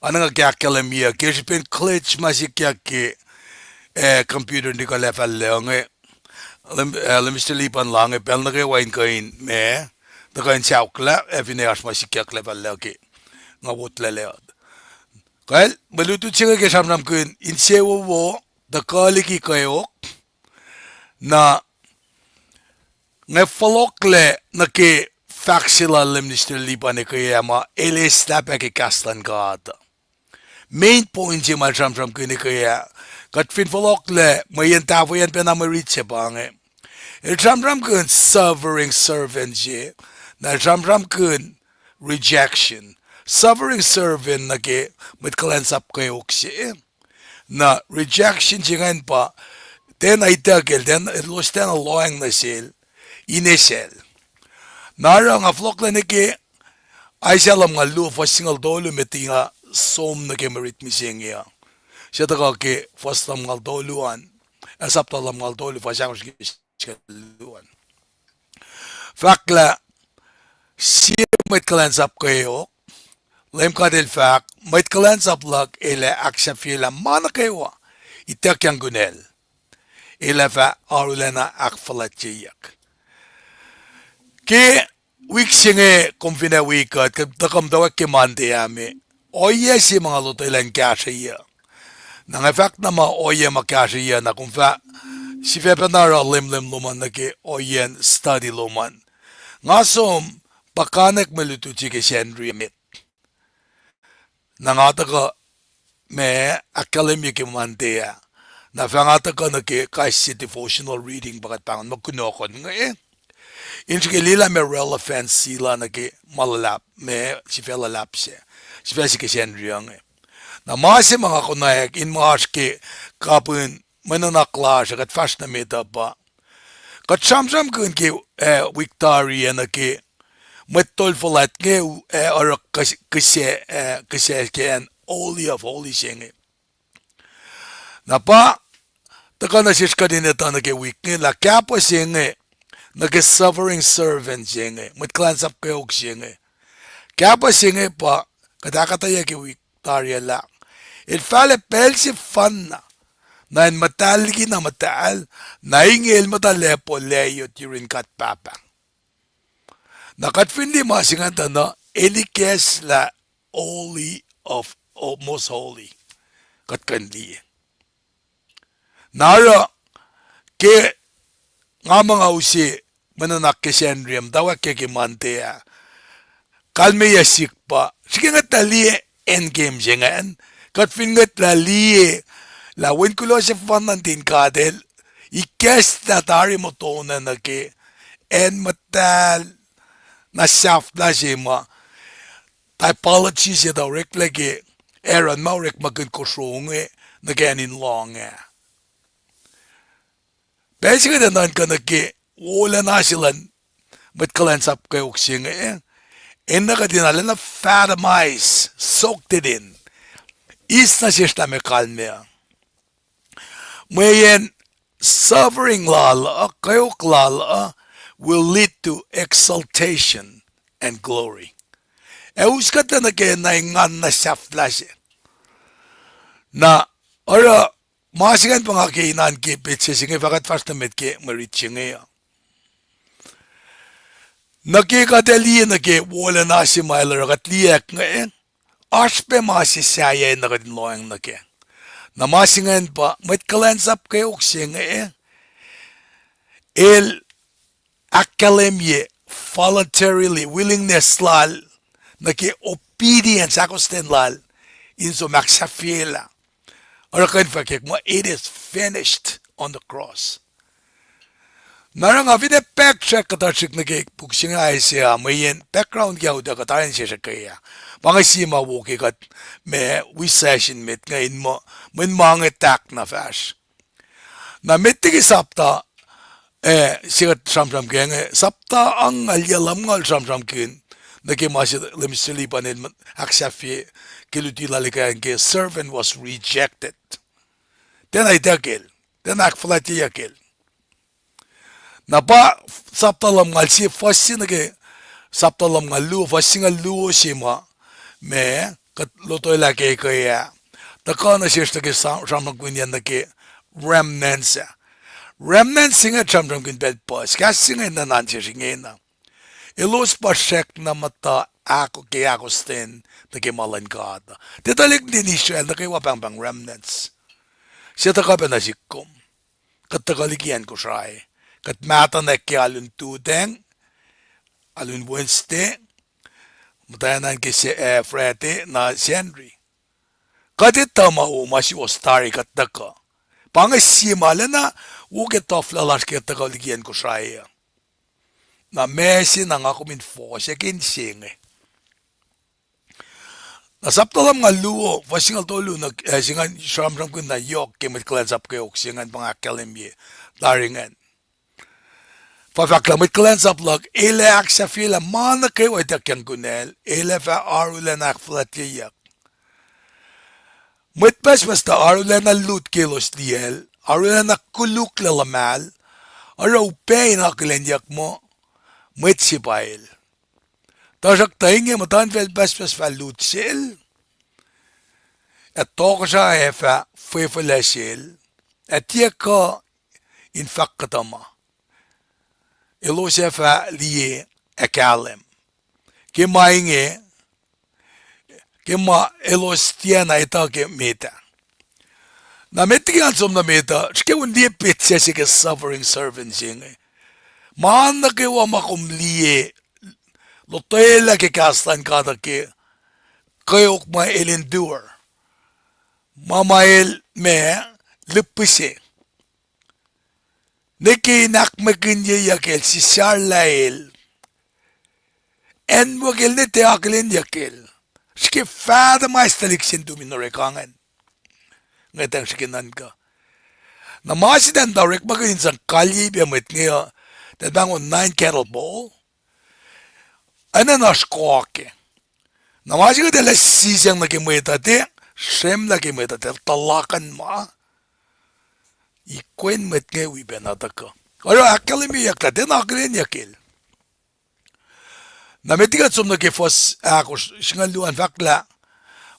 Oacna nga ke ahkkahlwemye, ke srihpen glitch ma sikyak ke, eh, computer in ekuhllah fal inge. Lem-, eh, Lemister Lipan lah inge pacl nuh kwewa in kuh in ma, tuhkuh in sauklah, ac finne oasr ma sikyak lah fal lah ke. Nga wotlac lah. Kal, mwe lutlut se inge ke sramsramkihn insewowo, tuhkuh liki kweok, na nga fohlohklac nuh ke fahk se lal Lemister Lipan ekuh ah ma el eislah pac ke kahs luhn God. Main point se ma el sramsramkihn ekuh ah, kuht fin fohlohklac, mweyen tahfweyacn pacna mwe rit se pa inge. El sramsramkihn suffering servant se, na el sramsramkihn rejection. Suffering servant nuh ke mwet kuhlwacnsap kweok se. Na rejection se ingacn pa, tiacna ituckyacl, tiacna, elos tiacna lohacng nuh sel, in esacl. Na oruh nga fohlohklac nuh ke Isaiah lumngaul luo, fuhs singucul tolu, met liki nga som nuh ke mwe rit mihsenge uh. Suc tuhkuh ke fuhs lumngaul tolu an, ah, sapta lumngaul tolu, fuhs ahkosr ke singucul luo an. Fahk lah, sie mwet kuhlwacnsap kweok, Leum God El fahk, mwet kuhlwacnsap luhk El ac ahksahfyelah ma nuh kwewa ituckyang kunacl. El ac fah arulacna ahkfuhlwactyeyuck. Ke wik se inge kom fin ac wi kuht, kuht tuhkuh muhtwacwacack ke Monday ah me, ohiyac se ma nga lotwelah in kahsrweyuc. Na nga fahk na ma ohiyac ma kahsrweyuc, na kom fah sifac pacna oruh lemlem lom an nuh ke ohiyacn study lom an. Nga som puhkantwen mwe lutlut se ke Sacnri emet. Na nga tuhkuh ma ahkkahlwemye ke Monday ah. Na fah nga tuhkuh nuh ke kais sie devotional reading pa kuht pahngon muh kunohkohn inge, in srihke liye lah ma relevance se la nuh ke ma luhlahp, ma sifac luhlahp se, sifac se ke Sacnri inge. Na ma se ma nga konwacack in ma oasr ke kapihn mwe nuhnak lasr uh, kuht fahsr nuh met uh pa, kuht sramsramkihn ke, ah, wik tari ah nuh ke mwet tol fuhlwact inge, ah, oruh kihs-, kihsac, ah, kihsac ke acn Holy of Holies se inge. Na pa, tuhkuh nuh sesr kuht in etuh nuh ke wik inge lah kahpah se inge, nuh ke suffering servant se inge, mwet kuhlwacnsap kweok se inge. Kahpah se inge pa, kuht ahkuhtweyac ke wik tari ah lah, el fahlah pacl sefanna, na acn muhtahl liki na muhtahl, na inge el muhta lacpo layot yurin God Pahpah. Na kuht fin liye ma se ingacn tuh na, el ikacslah Holy of, of Most Holy. Kuht kuh in liye. Na oruh, ke nga muh nga use mwe nuhnak ke Sacnri ah, muhtwacwacack ke Monday ah, kalmeyac sihk pa, srihke ngwetlah liye end game se ingacn, kuht fin ngwetlah liye lah wen kuloh sefanna nuhtin God el ikacslah tari motonwac nuh ke acn muhtahl na sahflah se ma, typology se tuh oreklac ke Aaron ma orekmakihn kosro inge nuh ke acn in lohng ah. Pacl se inge tuh nuhnkuh nuh ke wolacna se luhn mwet kuhlwacnsap kweok se inge, enenuh kuht in arulacna fathom, soak it in, eis nuh sesr lah meac kalmac. Mweyen suffering lal uh, kweok lal uh, will lead to exaltation and glory. Ac us kuhtlac nuh ke na engan na sahflah se. Na oruh ma se ingacn pa nga ke inan ke petsac se inge fah kuht fahsr nuh met ke mwe rit se inge uh. Nuh ke kuht ac liye nuh ke wolacna se ma el oruh kuht liye inge, oasr pac ma se sahyac enenuh kuht in lohacng nuh kac. Na ma se ingacn pa mwet kuhlwacnsap kweok se inge, el ahkkahlwemye voluntarily, willingness lal, nuh ke obedience, ahkostwen lal, in som ahksahfyelah. Oruh kuh in fahkwack muh it is finished on the cross. Na oruh nga finne backtrack kuhtuh srihk nuh ke puk se inge Isaiah, mweyen background ke auto kuht arulacna sesr ekuh ah. Pa inge sie ma wo ke kuht ma wi session met inge in muh, mweyen ma inge tahk na fahsr. Na met liki sapta, eh, se kuht sramsram ke inge, sapta angngaul yac lumngaul sramsramkihn nuh ke ma se Lemister Lipan el ahksahfye ke luti lal ekuh an ke servant was rejected. Tiacna ituckyacl, tiacna ahkfuhlwactyeyuckyacl. Na pa sapta lumngaul sie fuhs se nuh ke sapta lumngaul luo, fuhs singucul luo se ma, ma, kuht lotwelah ke ekuh ah, tuhkuh nuh sesr nuh ke sra-, sramsramkihnyacn nuh ke remnants ah. Remnant se inge sramsramkihn pacl puhs, kahs se inge nuhnuhnkuh sesr ingena. Elos pa srackna muhta ahko-, ke ahkostwen nuh ke ma luhn God. Tiac tuhlihk nuhtin Israel nuh kwewa pahngpahng remnants. Sie tuhkuh pac nuh sihk kom. Kuht tuhkuh liki acn Kosrae. Kuht mahtuhnak ke alu in Tuesday, alu in Wednesday, muhtwacn an ke se-, eh, Friday, na Sacnri. Kuht etuh ma wo, ma suwohs tari kuht tuhkuh. Pa inge sie ma lacna wo ke tahfwelah lasr ke kuht tuhkuh liki acn Kosrae uh. Na ma se na nga kom in fohs ac ke inse inge. Na sapta lumngaul luo, fuhs singucul tolu, na, eh, se ingacn sramsramkihn na yohk ke mwet kuhlwacnsap kweok se ingacn pa nga ahkkahlwemye tari ingacn. Pa fahk lah mwet kuhlwacnsap luhk el ac ahksahfyelah ma nuh kwewa ituckyang kunacl, el ac fah arulacna ahkfuhlwactyeyuck. Mwet pucspucs tuh arulacna lut ke elos liyacl, arulacna koluklac luhmahl, oruh upac in akihlenyuck muh mwet se pa el. Tuhsruhktuh inge muhtuhnfacl pucspucs fah lut sel, ac tohkohsrahi ac fah fwefwelac sel, ac tiac kuh in fahk kuhtuh ma. Elos ac fah liye ac kahlwem ke ma inge, ke ma elos tiacna etuh ke met ah. Na met liki an som nuh met uh, srihke un liye petsac se ke suffering servant se inge. Ma nuh kwewa ma kom liye, lotwelah ke kahs luhn God uh ke kweok ma el endure. Ma ma el ma lihpihse. Nwe ke in ahkmwekinyeyuck el, sisarlah el, acnwuck el, nwe tiac akihlenyuck el. Srihke faht ma eis tuhlihk se in tumin orek ingacn. Ngwetacng srihke nuhnkuh. Na ma se tuh orekmakihn in sang kalyei pac mwet inge uh, tuh pahngon nine candle bowl, enenuh oasr ko ke. Na ma se kuht ac sisacng nuh ke mwet uh tiac srwemlah ke mwet uh tiac tuhlakan ma, ikwen mwet inge wi pacna tuhkuh. Oruh ahkkahlwemyeyuck lah tiacna akihlenyuck el. Na met liki kuht som nuh ke fuhs ahkosr, singucul luo an fahk lah,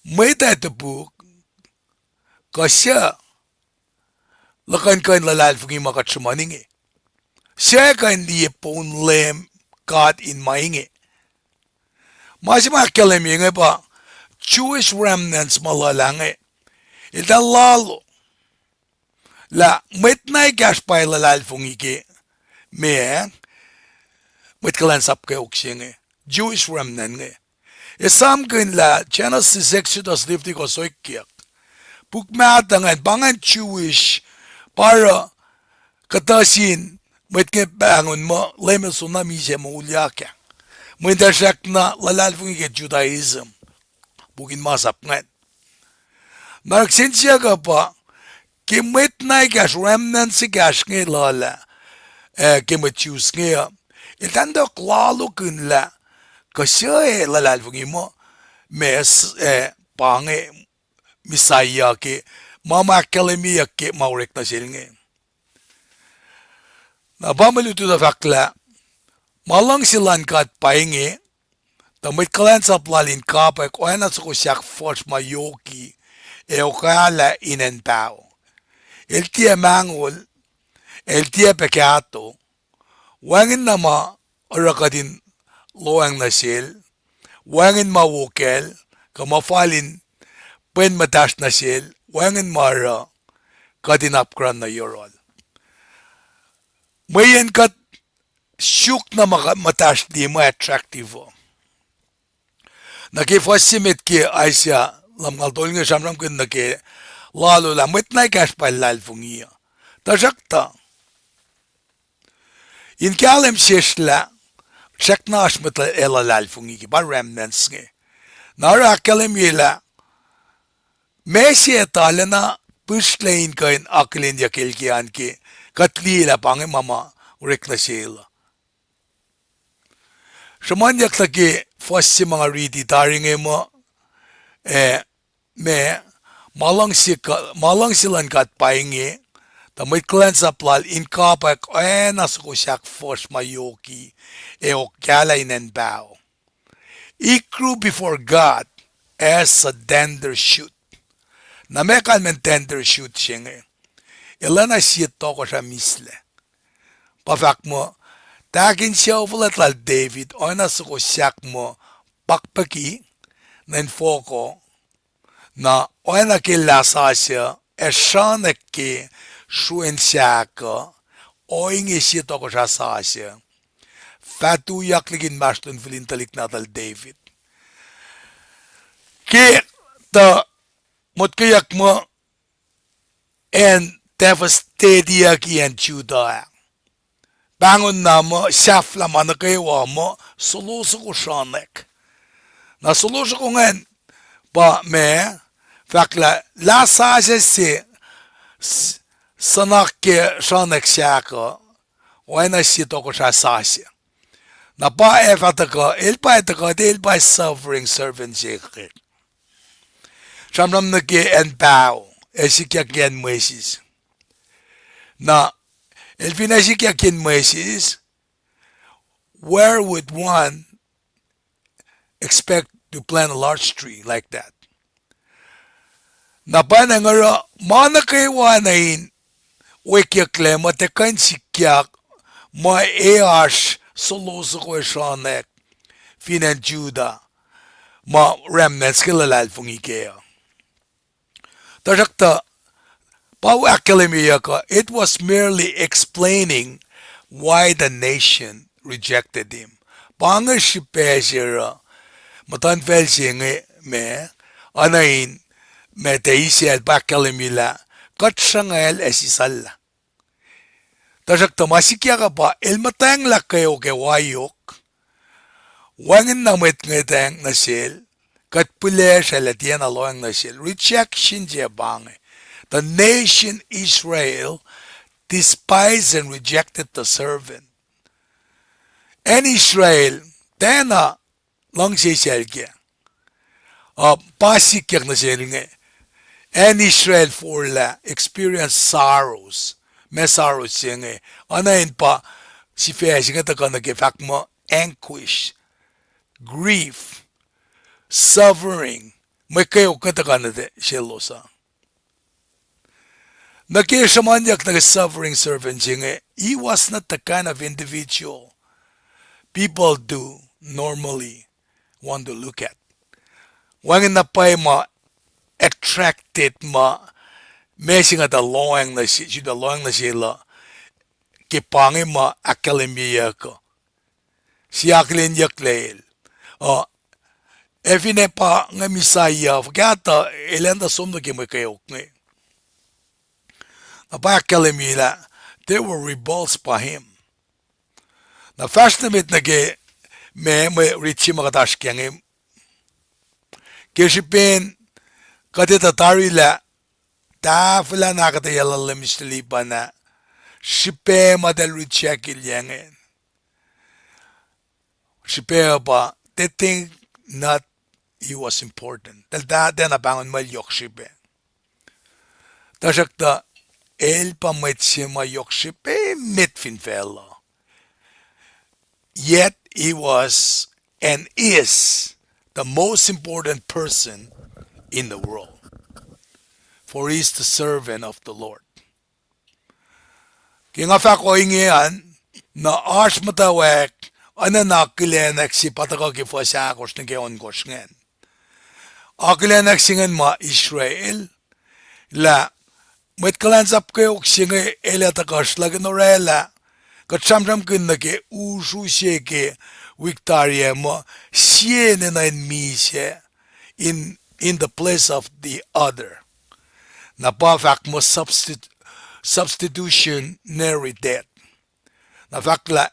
mwet ac topuk, kuh suc luhkuhn kuh in luhlahlfongi ma kuht sruhmuhn inge? Suc kuh in liye poun Leum God in ma inge? Ma se ma ahkkahlwemye inge pa Jewish remnants ma luhlah inge. Eltahl lalo lah mwet na ekahsr pa luhlahlfongi ke meac, mwet kuhlwacnsap kweok se inge, Jewish remnant inge. Esamkihn lah Genesis, Exodus, Leviticus, Oekyuck, puk mahtuh ingacn, pa ingacn Jewish, pa oruh kuhtuh sin mwet inge pahngon muh Leum El soenna misac moulyak ah. Mweyen eltahl srackna luhlahlfongi ke Judaism, puk in masap ingacn. Na oruh kihsen siyuck uh pa, ke mwet na ekahsr, remnants ekahsr inge luhlah, ah, ke mwet Jews inge uh, eltahl tuh lalo kihn lah kuh suc ac luhlahlfongi muh, ma s-, ah, pa inge Messiah ke, ma ma ahkkahlwemyeyuck ke ma orek nuh sel inge. Na pa mwe lutlut uh fahk lah, ma luhngse luhn God pa inge, tuh mwet kuhlwacnsap lal in kapwack oacna soko sahk fuhsr ma yoki, ac okahlah in acn paho. El tiac mahngol, el tiac pac kahto, wacngihn na ma oruh kuht in lohacng nuh sel, wacngihn ma wo kacl, kuh ma fal in pwen muhtahsr nuh sel, wacngihn ma oruh kuht in apkuhran nuh yohrohl. Mweyen kuht suk na ma muhtahsr liye ma attractive uh. Na ke fuhs se met ke Isaiah lumngaul tolu inge sramsramkihn nuh ke lalo lah mwet na ekahsr pa luhlahlfongi uh. Tuhsruhktuh in kahlwem sesr lah srackna oasr mwet ac luhlahlfongi ke, pa remnants inge. Na oruh ahkkahlwemye lah ma se etuh lacna pihsrlac in kuh in akihlenyuck el ke an ke kuht liye lah pa inge ma ma orek nuh sel uh. Sruhmuhnyuck tuh ke fuhs se ma nga riti tari inge muh, ah, ma, ma luhngse luhn God pa inge, tuh mwet kuhlwacnsap lal in kapwack oacna soko sahk fuhsr ma yoki, ac okahlah in acn paho. He grew before God as a tender shoot. Na ma kalmacn tender shoot se inge? el oacna sie tohkohsrah mislac. Pa fahk muh, tahk in sucu fuhlwact lal David oacna soko sahk muh pakpucki nuh infohko, na oacna ke lah sasuc ac sranek ke sruen sahk uh, ohinge sie tohkohsrah sasuc fah tuyak liki inmahsrlon fihl in tuhlihk nahtuhl David. Ke tuh motkweyuck muh acn devastateyucki acn Judah ah, pahngon na muh sahflah ma nuh kwewa muh solosoko sranek. Na solosoko ingacn pa ma fahk lah lah sasuc se s-, suhnak ke sranek sahk uh, oacna sie tohkohsrah sasuc. Na pa ac fah tuhkuh, el pa ac tuhkuh, el pa suffering servant se ke sramsram nuh ke acn paho, ac sikyak ke acn Moses. Na el fin ac sikyak ke acn Moses, where would one expect to plant a large tree like that? Na pa na nga oruh ma nuh kwewa na in wekyucklac muh tiac kuh in sikyak muh ac oasr solosoko sranek fin acn Judah, ma remnants ke luhlahlfongi kac uh. Tuhsruhktuh, pa ahkkahlwemyeyuck uh, it was merely explaining why the nation rejected him. Pa inge srihpac se oruh muhtuhnfacl se inge ma, oacna in ma tuh Israel pa ahkkahlwemye lah kuht sruhngacl ac sisacllah. Tuhsruhktuh ma sikyak uh pa el muhtwacnglah kweok ac waiok, wacngihn na mwet ngwetacng nuh sel, kuht pilacsr ac lah tiacna lohacng nuh sel. Rejection se pa inge. The nation Israel despised and rejected the servant. Acn Israel tiacna luhngse sel kac. Uh, pa sikyak nuh sel inge. Acn Israel forlah experience sorrows, ma sorrows se inge. Oacna in pa sifac se inge tuhkuh nuh ke fahk muh anguish, grief, suffering, mwe kweok inge tuhkuh nuh selos uh. Nuh ke sruhmuhnyuck nuh ke suffering servant se inge, he was not the kind of individual people do normally want to look at. Wacngihn na pwacye ma attracted ma, ma se inge tuh lohacng nuh se, tuh lohacng nuh sel uh, ke pa inge ma ahkkahlwemyeyuck uh, sie akihlenyucklac el. Uh, ac fin ac pa inge Messiah, fuhkah tuh el ac tuh som nuh ke mwe kweok inge. Na pa ahkkahlwemye lah they were repulsed by him. Na fahsr nuh met nuh ke ma, mwe rit se ma kuht oasr kac inge. Ke srihpen kuht etuh tari lah tahfwelah na kuhtuh yac luhn Leum Mister Lipan ah, srihpac ma eltahl reject-ilyac inge, srihpac uh pa, they think not he was important. Eltahl tiacna pahngon muh el yohk srihpac. Tuhsruhktuh el pa mwet se ma yohk srihpac emet fin facluh. Yet he was and is the most important person in the world. For he is the servant of the Lord. Ke nga fahk ohinge an, na oasr muhtwacwacack, oacna in akihlenak se pa tuhkuh ke fuhs ahkosr nuh ke ohnkohsr ingacn. Akihlenak se ingacn ma Israel, lah mwet kuhlwacnsap kweok se inge el ac tuhkuh sruhlahk in orwaclah, kuht sramsramkihn nuh ke usru se ke wik tari ah muh, sie enenuh in misac in, in the place of the other. Na pa fahk muh substit-, substitutionary death. Na fahk lah,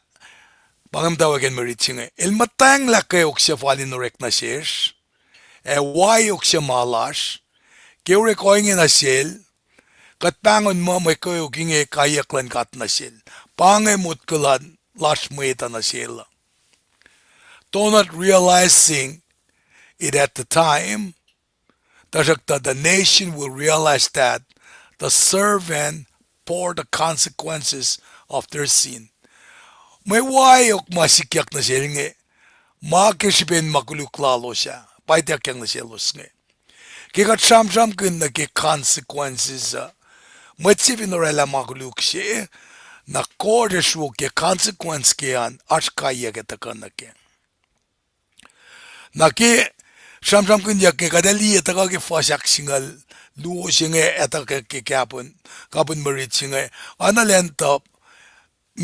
pa inge muhtwacwacack in mwe rit se inge. El muhtwacnglah kweok suc fal in orek nuh sesr, ac waiok suc ma lasr, ke orek ohinge nuh sel, kuht pahngon muh mwe kweok inge kaiyuck luhn God nuh sel. Pa inge motko luhn lasr mwet uh nuh sel uh. Though not realizing it at the time, tuhsruhktuh the nation will realize that the servant bore the consequences of their sin. Mwe waiok ma sikyak nuh sel inge, ma ke srihpen ma koluk lalos ah, pa ituckyang nuh selos inge. Ke kuht sramsramkihn nuh ke consequences uh, mwet se fin orwaclah ma koluk se, na kosr ac sruokyac consequence ke an oasr kaiyuck ac tuhkuh nuh kac. Na ke sramsramkihnyuck inge kuht ac liye tuhkuh ke fuhs ahksingucul luo se inge, ac tuhkuh ke kapihn, kapihn mwe rit se inge, oacna lwen tuh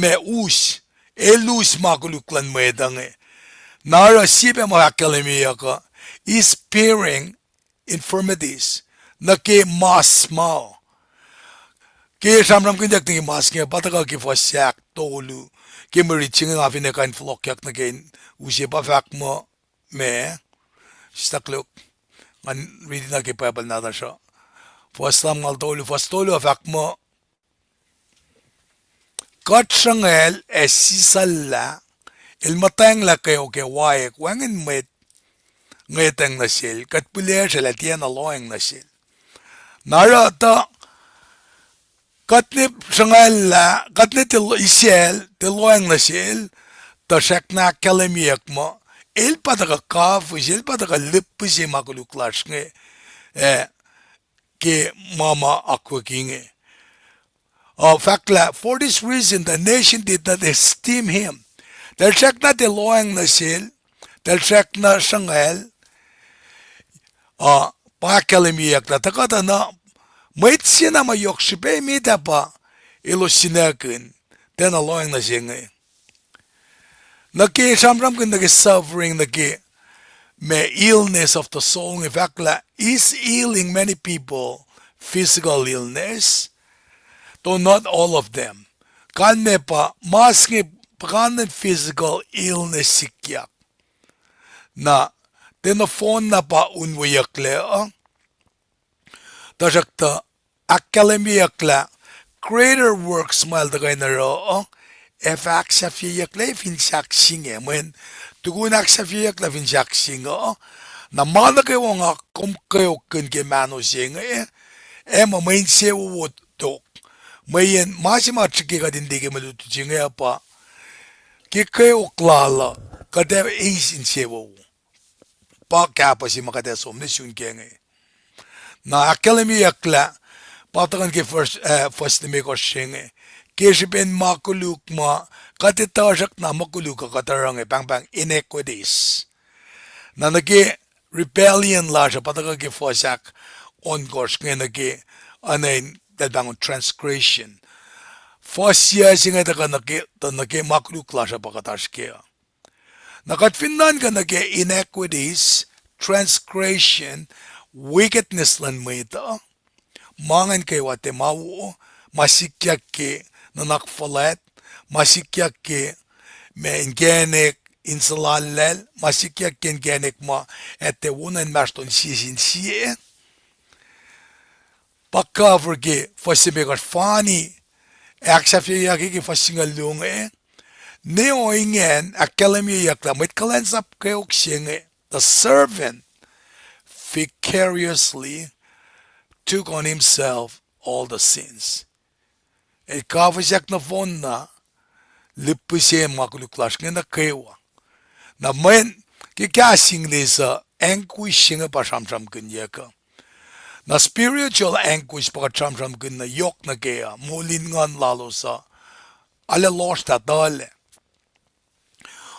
ma us, el us ma koluk luhn mwet uh inge. Na oruh sie pac ma ahkkahlwemyeyuck uh, is bearing infirmities, nuh ke mas ma. Ke sramsramkihnyuck nuh ke mas inge, pa tuhkuh ke fuhs ahktolu, ke mwe rit se inge nga finne kuh in fohlohkyak nuh ke in use pa fahk muh, ma, sislah koluk, ngan riti nuh ke Bible nahtuhsr uh. Fuhs lumngaul tolu, fuhs tolu uh fahk muh, kuht sruhngacl ac sisacllah, el muhtwacnglah kweok ac waek, wacngihn mwet ngwetacng nuh sel, kuht pihlesracl ac tiacna lohacng nuh sel. Na oruh tuh, kuht ne sruhngacllah, kuht ne tiac isacl, tiac lohacng nuh sel, tuh srackna ahkkahlwemyeyuck muh, el pa tuhkuh kafis, el pa tuhkuh lihpihsye ma koluk lasr inge, ah, ke ma ma akwuck inge. Uh, fahk lah, for this reason, the nation did not esteem him. Tuh el srackna tiac lohacng nuh sel, tuh el srackna sruhngacl, uh, pa ahkkahlwemyeyuck lah tuhkuh tuh na mwet se na ma yohk srihpac met ah pa elos sinakihn, tiacna lohacng nuh se inge. Nuh ke sramsramkihn nuh ke suffering, nuh ke ma illness of the soul inge fahk lah, is healing many people physical illness, though not all of them. Kalmac pa, mas inge, puhkantwen physical illness sikyak. Na, tiac nohfohn na pa unweyucklac uh, tuhsruhktuh ahkkahlwemyeyuck lah greater works ma el tuhkuh in oruh uh, ac fah ahksahfyeyucklac fin sahk se inge, mweyen tukun ahksahfyeyucklac fin sahk se inge uh, na ma nuh kwewa nga kom kweokkihn ke mahno se inge, ac muh mwe insewowo tok. Mweyen ma se ma srihke kuht in liye ke mwe lutlut se inge uh pa, ke kweok lal uh, kuht ac eis insewowo. Pa kahpah se ma kuht ac som nuh sun ke inge. Na ahkkahlwemyeyuck lah, pa tuhkuh ke fuhs, ah, fuhs limekohsr se inge. Ke srihpen ma koluk ma, kuht etuh srackna ma koluk uh kuht oruh inge pahngpahng iniquities. Na nuh ke rebellion lasr uh pa tuhkuh ke fuhs ahk ohnkohsr inge nuh ke, oacna in eltahl pahngon transgression. Fuhs yuc se inge tuhkuh nuh ke, tuh nuh ke ma koluk lasr uh pa kuht oasr kac uh. Na kuht fin nuhnkuh nuh ke iniquities, transgression, wickedness luhn mwet uh, ma ingacn kwewa tiac ma wo, ma sikyak ke nuhnak fuhlwact, ma sikyak ke ma inkacnek in suhlallacl, ma sikyak ke inkacnek ma ac tiac wona inmahsrlon sie sin sie. Pa cover ke fuhs limekohsr, fani, ahksahfyeyuck ke fuhs singucul luo inge. Ne ohinge an ahkkahlwemyeyuck lah mwet kuhlwacnsap kweok se inge, the servant vicariously took on himself all the sins. El kafisyak nohfohn na, lihpihsye ma koluk lasr inge nuh kwewa. Na mweyen, ke kahs English uh, anguish se inge pa sramsramkihnyuck uh. Na spiritual anguish pa kuht sramsramkihn na yohk nuh kac uh, moul in nguhn lalos uh, arlac lohsrlah tuhlac.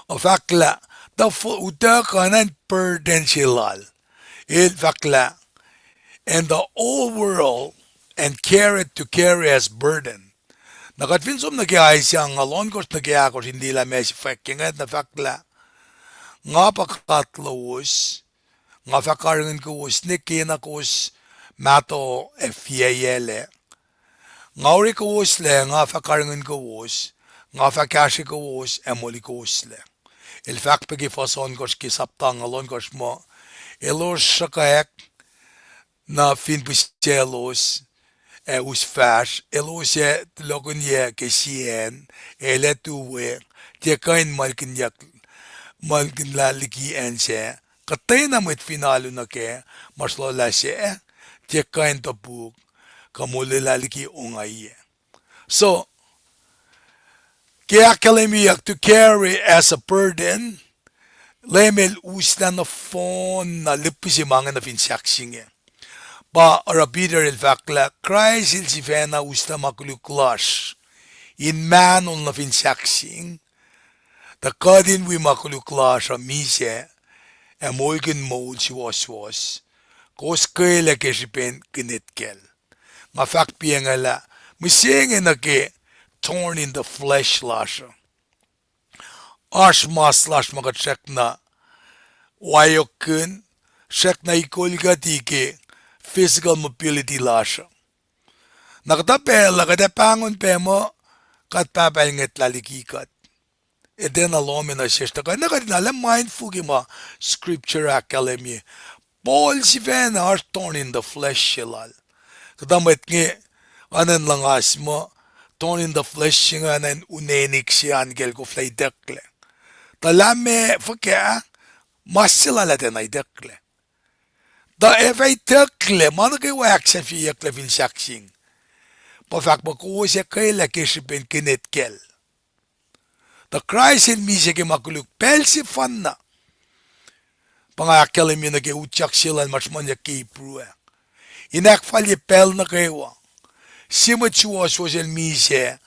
Uh, fahk lah, tuh f-, utuckuh na in burden se lal. El fahk lah, and the whole world and carried to carry as burden. Na kuht fin som nuh ke Isaiah angngaul ohnkohsr nuh ke ahkosr in liye lah ma se fahk ke inge, na fahk lah, nga pa God lowos, nga fah karihngihn kowos ne kena kowos mahtuh ac fiyac lac. Nga orekowos lac, nga fah karihngihn kowos, nga fah kahsre kowos ac moli kowos lac. El fahk pac ke fuhs ohnkohsr ke sapta angngaul ohnkohsr muh, elos sruhkwack, na fin pihsaclos ac us fahsr, elos ac tulohkihnyac ke sie acn, ac el ac tu we, tiac kuh in muhlkihnyuck, muhlkihnlah liki acn sac. Kuhtwena mwet fin alu nuh kac, ma srulolah sac, tiac kuh in topuk, kuh molwelah liki ongaiyac. So, ke ahkkahlwemyeyuck to carry as a burden, Leum El uslah nohfohn na lihpihsye ma inge nuh fin sahk se inge. Pa oruh Peter el fahk lah Kraist el sifacna uslah ma koluk lasr in mahno nuh fin sahkseng, tuh kuht in wi ma koluk lasr uh misac ac moulkihn moul suwohswohs, kowos kwelac ke srihpen kihnet kacl. Nga fahk piacngalah, mihsenge nuh ke thorn in the flesh lasr uh. Oasr mas lasr ma kuht srackna waokkihn, srackna ikolkuhti ke physical mobility lasr uh. Na kuhtuh pacl uh kuht ac pahngon pac muh God Pahpah el ngwetlah liki kuht. Etwacna lohm nuh sesr tuh kuht na kuht in arlac mindful ke ma scripture ahkkahlwemye. Paul sifacna oasr thorn in the flesh se lal. Kuhtuh mwet inge, oacna in luhngas muh, thorn in the flesh se inge oacna in unenik se an kacl koflah itucklac. Tuh lah meac fuhkah, mas se lal ah tiacna itucklac. Tuh ac fah itucklac, ma nuh kwewa ahksahfyeyucklac fin sahkseng. Pa fahk muh kowos ac kwelac ke srihpen kihnet kacl. Tuh Kraist el misac ke ma koluk pacl sefanna. Pa nga ahkkahlwemye nuh ke utyak se lal ma sruhmuhnyuck ke Hebrew ah. In ahkfalye pacl nuh kwewa. Sie mwet suwohswohs el misac,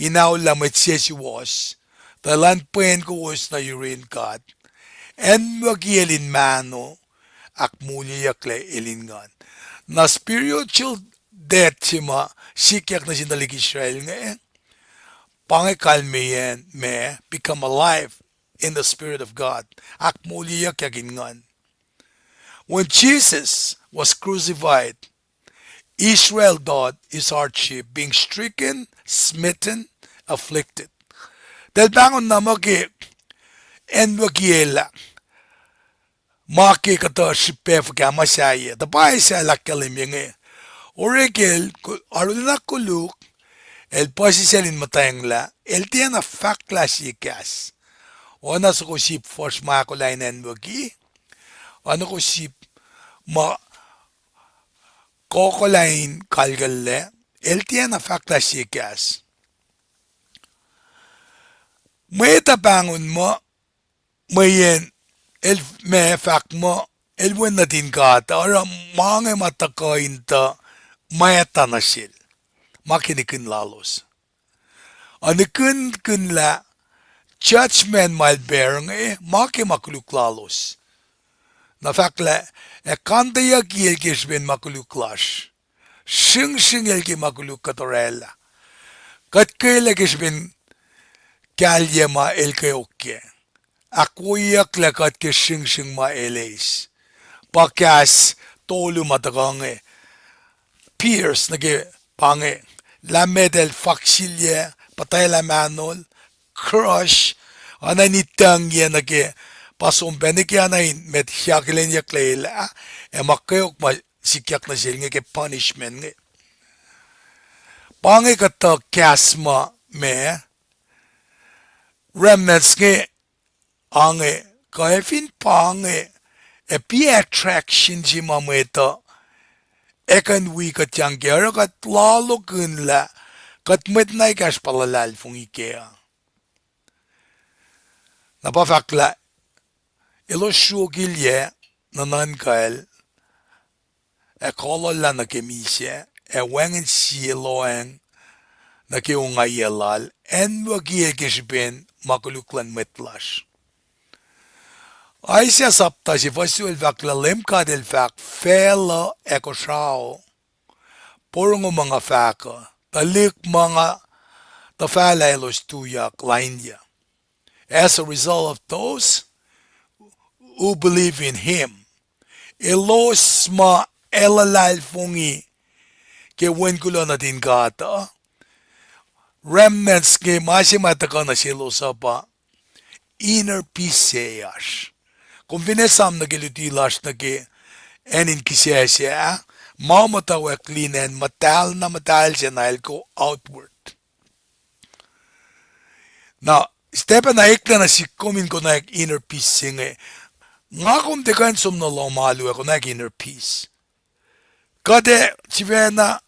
in aollah mwet se suwohs, tuh elan pwen kowos nuh yurin God. Acnwucki el in mahno, ahkmoulyeyucklac el in nguhn. Na spiritual death se ma sikyak nuh sin tuhlihk Israel inge, pa inge kalmeyacn ma become alive in the Spirit of God. Ahkmoulyeyuckyak in nguhn. When Jesus was crucified, Israel taught his hardship, being stricken, smitten, afflicted. Tuh el pahngon na muh ke acnwucki el ah, ma ke kuhtuh srihpac fuhkah ma sahyac. Tuh pa Isaiah ahkkahlwemye inge. Orekel, arulacna koluk, el puhsisacl in muhtwacnglah, el tiacna fahklah sie kahs. Oacna soko sip fuhsr ma ahkolah in acnwucki, oacna soko sip ma kohkohlah in kalkucllac, el tiacna fahklah sie kahs. Mwet uh pahngon muh, mweyen el ma fahk muh, el wen nuhtin God, oruh ma inge ma tuhkuh in tuh mwacta nuh sel, ma ke nihkihn lalos. Ac nihkihnkihn lah judgment ma el bear inge, ma ke ma koluk lalos. Na fahk lah, ac kanteyucki el ke srihpen ma koluk lasr. Sringsring el ke ma koluk kuht orwaclah. Kuht kwelac ke srihpen kahlye ma el kweok kac. Ahkwoyeyucklac kuht ke sringsring ma el eis. Pa kahs tolu ma tuhkuh inge. Pierce nuh ke pa inge. Lah met el faksilyac, puhtaclah mahnol, crush, oacna in itucngyac nuh ke pa som pac nuh ke oacna in met akihlenyucklac el ah, ac ma kweok ma sikyak nuh sel inge ke punishment inge. Pa inge kuhtuh kahs ma, ma remnants inge, ange, kuh ac fin pa inge, ac piac attraction se ma mwet uh ac kuh in wi kuht yang kac, oruh kuht lalohkihn lah kuht mwet na ekahsr pa luhlahlfongi kac uh. Na pa fahk lah elos sruokilyac nuhnuhnkuhl, ac kolollah nuh ke misac, ac wacngihn sie lohacng nuh ke ongaiyac lal, acnwucki el ke srihpen ma koluk luhn mwet lasr. Isaiah sapta se fuhs luo el fahk lah Leum God el fahk, facluh ac kosrao, porongo ma nga fahk uh, tuhlihk ma nga tuhfahlah elos tuyak lainyuc. As a result of those who believe in him, elos ma ac luhlahlfongi ke Wen kuloh nuhtin God uh, remnants inge ma se ma tuhkuh nuh selos uh pa inner peace se oasr. Kom fin esam nuh ke luti lasr nuh ke acn in kihsac sac, ma muhtwacwacack lin acn muhtahl na muhtahl se na el ko outward. Na, step na eklac nuh sihk kom in konwacack inner peace se inge. Nga kom tiac kuh in som nuh lohm alu ac konwacack inner peace. Kuht ac sifacna,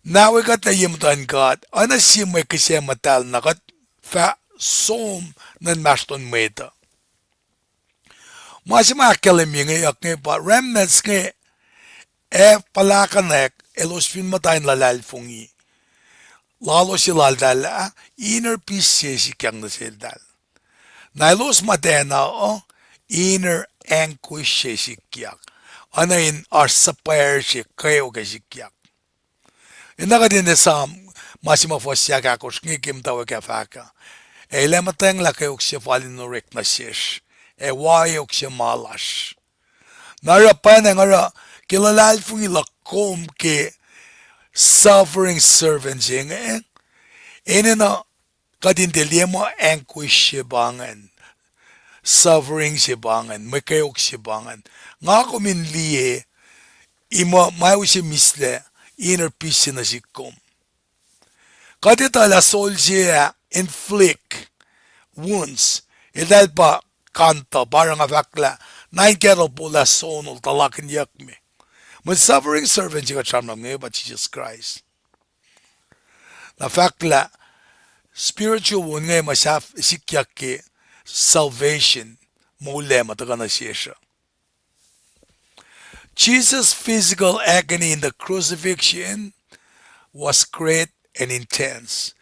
na we kuht na ye muhtuhn God, oacna sie mwe kihsac muhtahl na kuht fah som nuh inmahsrlon mwet uh. Ma se ma ahkkahlwemye inge, yak inge pa remnants inge, ac puhlakihnyuck, elos fin muhta in luhlahlfongi, lalos se laltahl ah, inner peace se sikyak nuh seltahl. Na elos muhtwacn uh, inner anguish se sikyak. Oacna in oasr suhpwacr se kweok ac sikyak. Ena kuht in esam ma se ma fuhs ahkosr inge ke muhtwacwacack fahk uh, ac El ac muhtwacnglah kweok se fal in orek nuh sesr, ac waiok se ma lasr. Na oruh pwacnwacng oruh ke luhlahlfongi luhk kom ke suffering servant se inge, enenuh kuht in tiac liye muh anguish se pa ingacn, suffering se pa ingacn, mwe kweok se pa ingacn. Nga kom in liye, in muh ma use mihslac inner peace se nuh sihk kom. Kuht etuh lah soldier ah inflict wounds, eltahl pa kantuh, pa oruh nga fahk lah, na in kahto polah sonol, tuhlakihnyuckme. Mwe suffering servant se kuht sramsram inge pa Jisus Kraist. Na fahk lah spiritual wound inge ma sahf-, sikyak ke salvation, moul ma tuhkuh nuh sesr uh. Jesus' physical agony in the crucifixion was great and intense.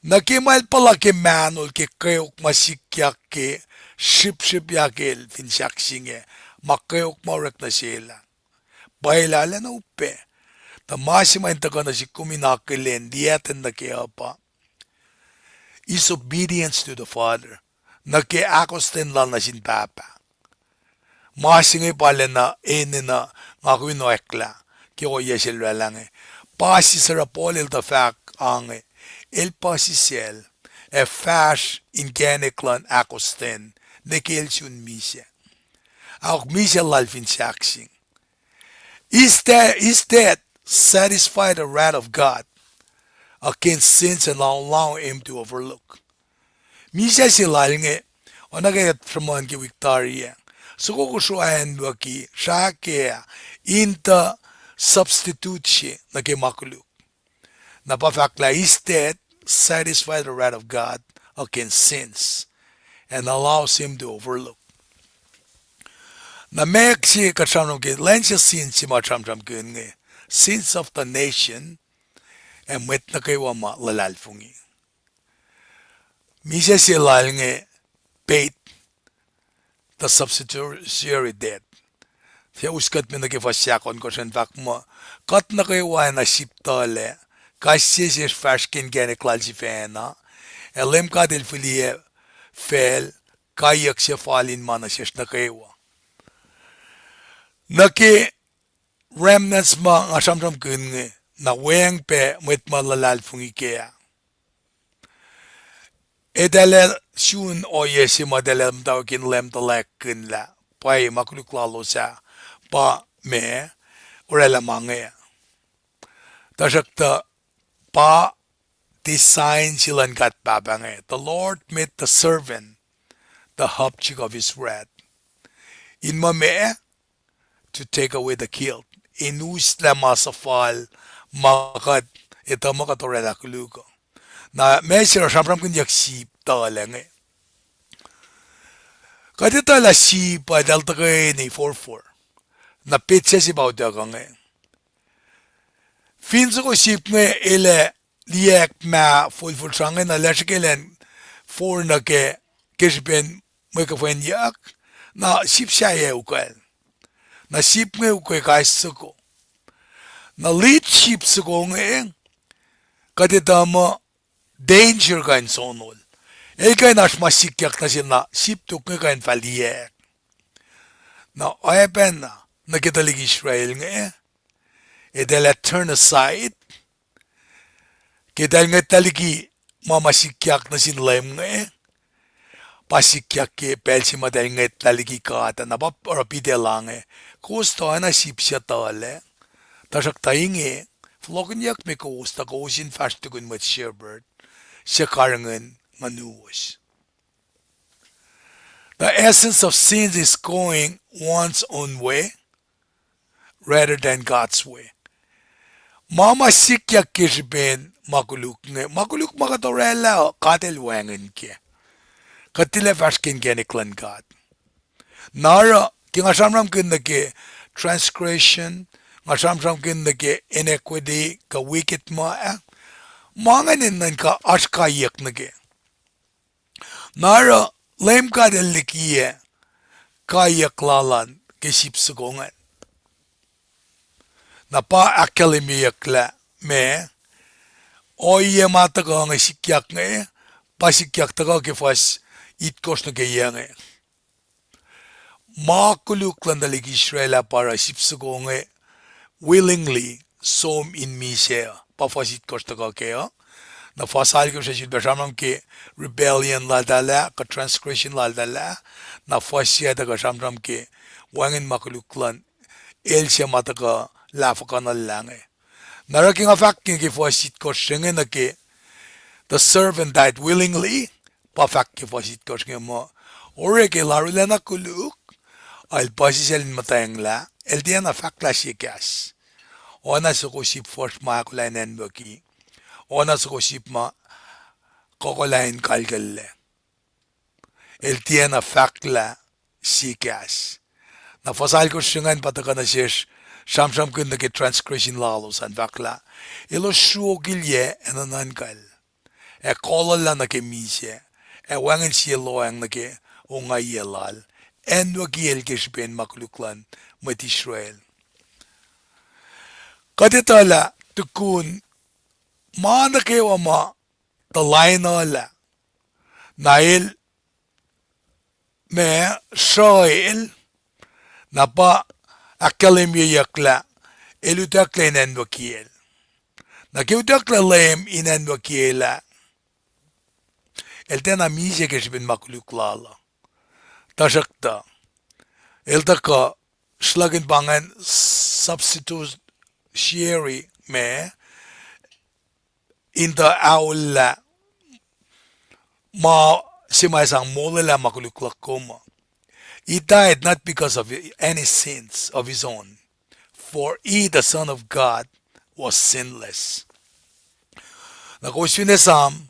Nuh ke ma El puhla ke mahnol ke kweok ma sikyak ke srihpsrihpyak El fin sahk se inge, ma kweok ma orek nuh sel ah, pwacye lah arulacna upac. Tuh ma se ma in tuhkuh nuh sihk kom in akihlen, liyacten nuh ke uh pa his obedience to the Father, nuh ke ahkostwen lal nuh sin Pahpah. Ma se inge pa lacna enenuh nga kom in oacklah ke ohiyac sel oraclah inge. Pa se suc oruh Paul el tuh fahk ange, el puhsisacl ac fahsr inkacnek luhn ahkostwen nuh ke el sun misac. Ahok, misac lal fin sahkseng. His death, his death satisfied the wrath of God against sins and allow him to overlook. Misac se lal inge, oacna ke kuht sruhmuhn ke wik tari ah, soko kosro acnwucki srahke ah in tuh substitute se nuh ke ma koluk. Na pa fahk lah his death satisfied the wrath of God against sins and allows him to overlook. Na ma se kuht sramsram ke, lwen se sin se ma sramsramkihn inge, sins of the nation, ac mwet nuh kwewa ma luhlahlfongi. Misac se lal inge paid the substitutionary debt. Tiac us kuht me nuh ke fuhs ahkohnkohsr in fahk muh, kuht nuh kwewa na sip tuhlac, kais sie sesr fahsr ke inkacnek lal sifacna, ac Leum God El fihliyac facl kaiyuck se fal in ma nuh sesr nuh kwewa. Nuh ke remnants ma nga sramsramkihn inge, na weacng pac mwet ma luhlahlfongi kac ah, eltahl ac sun ohiyac se ma eltahl ac muhtwacwacack in leum tuhlackihn lah pwacye ma koluk lalos ah pa ma oraclah ma inge. Tuhsruhktuh pa design se luhn God Pahpah inge. The Lord made the servant the object of his wrath. In muh ma, to take away the guilt. In uslah ma suhfal ma kuht etuh muh kuht oraclah koluk uh. Na ma se oruh sramsramkihnyuck sip tuhlac inge. Kuht etuh lah sip uh eltahl tuhkweni forfor. Na petsac se pa utuckuh inge. Fin soko sip inge el ac liyacack mah folfol sra inge na el ac srihke elan for nuh ke, ke srihpen mwe kihfwenyuck, na sip sahyac ukwacl. Na sip inge ukwe kais soko. Na lead sheep soko inge, kuht etuh muh danger kuh in sonol. El kuh in oasr ma sikyak nuh sel na sip tok inge kuh in fah liyacack. Na oacpacna nuh ke tuhlihk Israel inge, eltahl ac turn aside ke eltahl ngwetlah liki ma ma sikyak nuh sin Leum inge, pa sikyak ke pacl se ma eltahl ngwetlah liki God ah. Na pa oruh Peter el ange, kowos tuh oacna sip suc tuhlac, tuhsruhktuh inge, fohlohkihnyuckme kowos tuh kowos in fahsr tukun mwet shepherd suc karihngihn nguhnuwos. The essence of sin is going one's own way rather than God's way. Ma ma sikyak ke srihpen ma koluk inge, ma koluk ma kuht oraclah uh, God El wacngihn kac. Kuht tilac fahsr ke inkacnek luhn God. Na oruh, ke nga sramsramkihn nuh ke transgression, nga sramsramkihn nuh ke iniquity kuh wicked ma ah, ma ingacn enenuh in kuh oasr kaiyuck nuh ke. Na oruh Leum God El likiyac kaiyuck lal an ke sip soko ingacn. Na pa ahkkahlwemyeyuck lah meac, ohiyac ma tuhkuh inge sikyak inge, pa sikyak tuhkuh ke fuhs itkohsr nuh ke yuc inge. Ma koluk luhn tuhlihk Israel ah pa oruh sip soko inge willingly som in misac uh, pa fuhs itkohsr tuhkuh kac uh. Na fuhs alkosr ah sifilpac sramsram ke rebellion laltahl ah, kuh transgression laltahl ah, na fuhs se ah tuhkuh sramsram ke wacngihn ma koluk luhn el se ma tuhkuh lahfuhkuhnuhllah inge. Na oruh ke nga fahk ke fuhs itkohsr se inge nuh ke the servant died willingly, pa fahk ke fuhs itkohsr inge muh, oruh ke el arulacna koluk, el puhsisacl in muhtwacnglah, el tiacna fahklah sie kahs. Oacna soko sip fuhsr ma ahkolah in acnwucki, oacna soko sip ma kohkohlah in kalkucllac. El tiacna fahklah sie kahs. Na fuhs alkosr se ingacn pa tuhkuh nuh sesr sramsramkihn nuh ke transgression lalos an, fahk lah elos sruokilyac ac nuhnuhnkuhl, ac kohllah nuh ke misac, ac wacngihn sie lohacng nuh ke ongaiyac lal, acnwucki el ke srihpen ma koluk luhn mwet Israel. Kuht etuh lah tukun ma nuh kwewa ma tuh lainuhl ah, na el ma sruhel, na pa ahkkahlwemyeyuck lah el utucklac in acnwucki el. Na ke utucklac Leum in acnwucki el ah, el tiacna misac ke srihpen ma koluk lal uh. Tuhsruhktuh el tuhkuh sruhlahkihn pa ingacn substitutionary ma in tuh aollah ma se ma sang molwelah ma koluk luhk kom uh. He died not because of any sins of his own, for he, the Son of God, was sinless. Na kowos fin esam,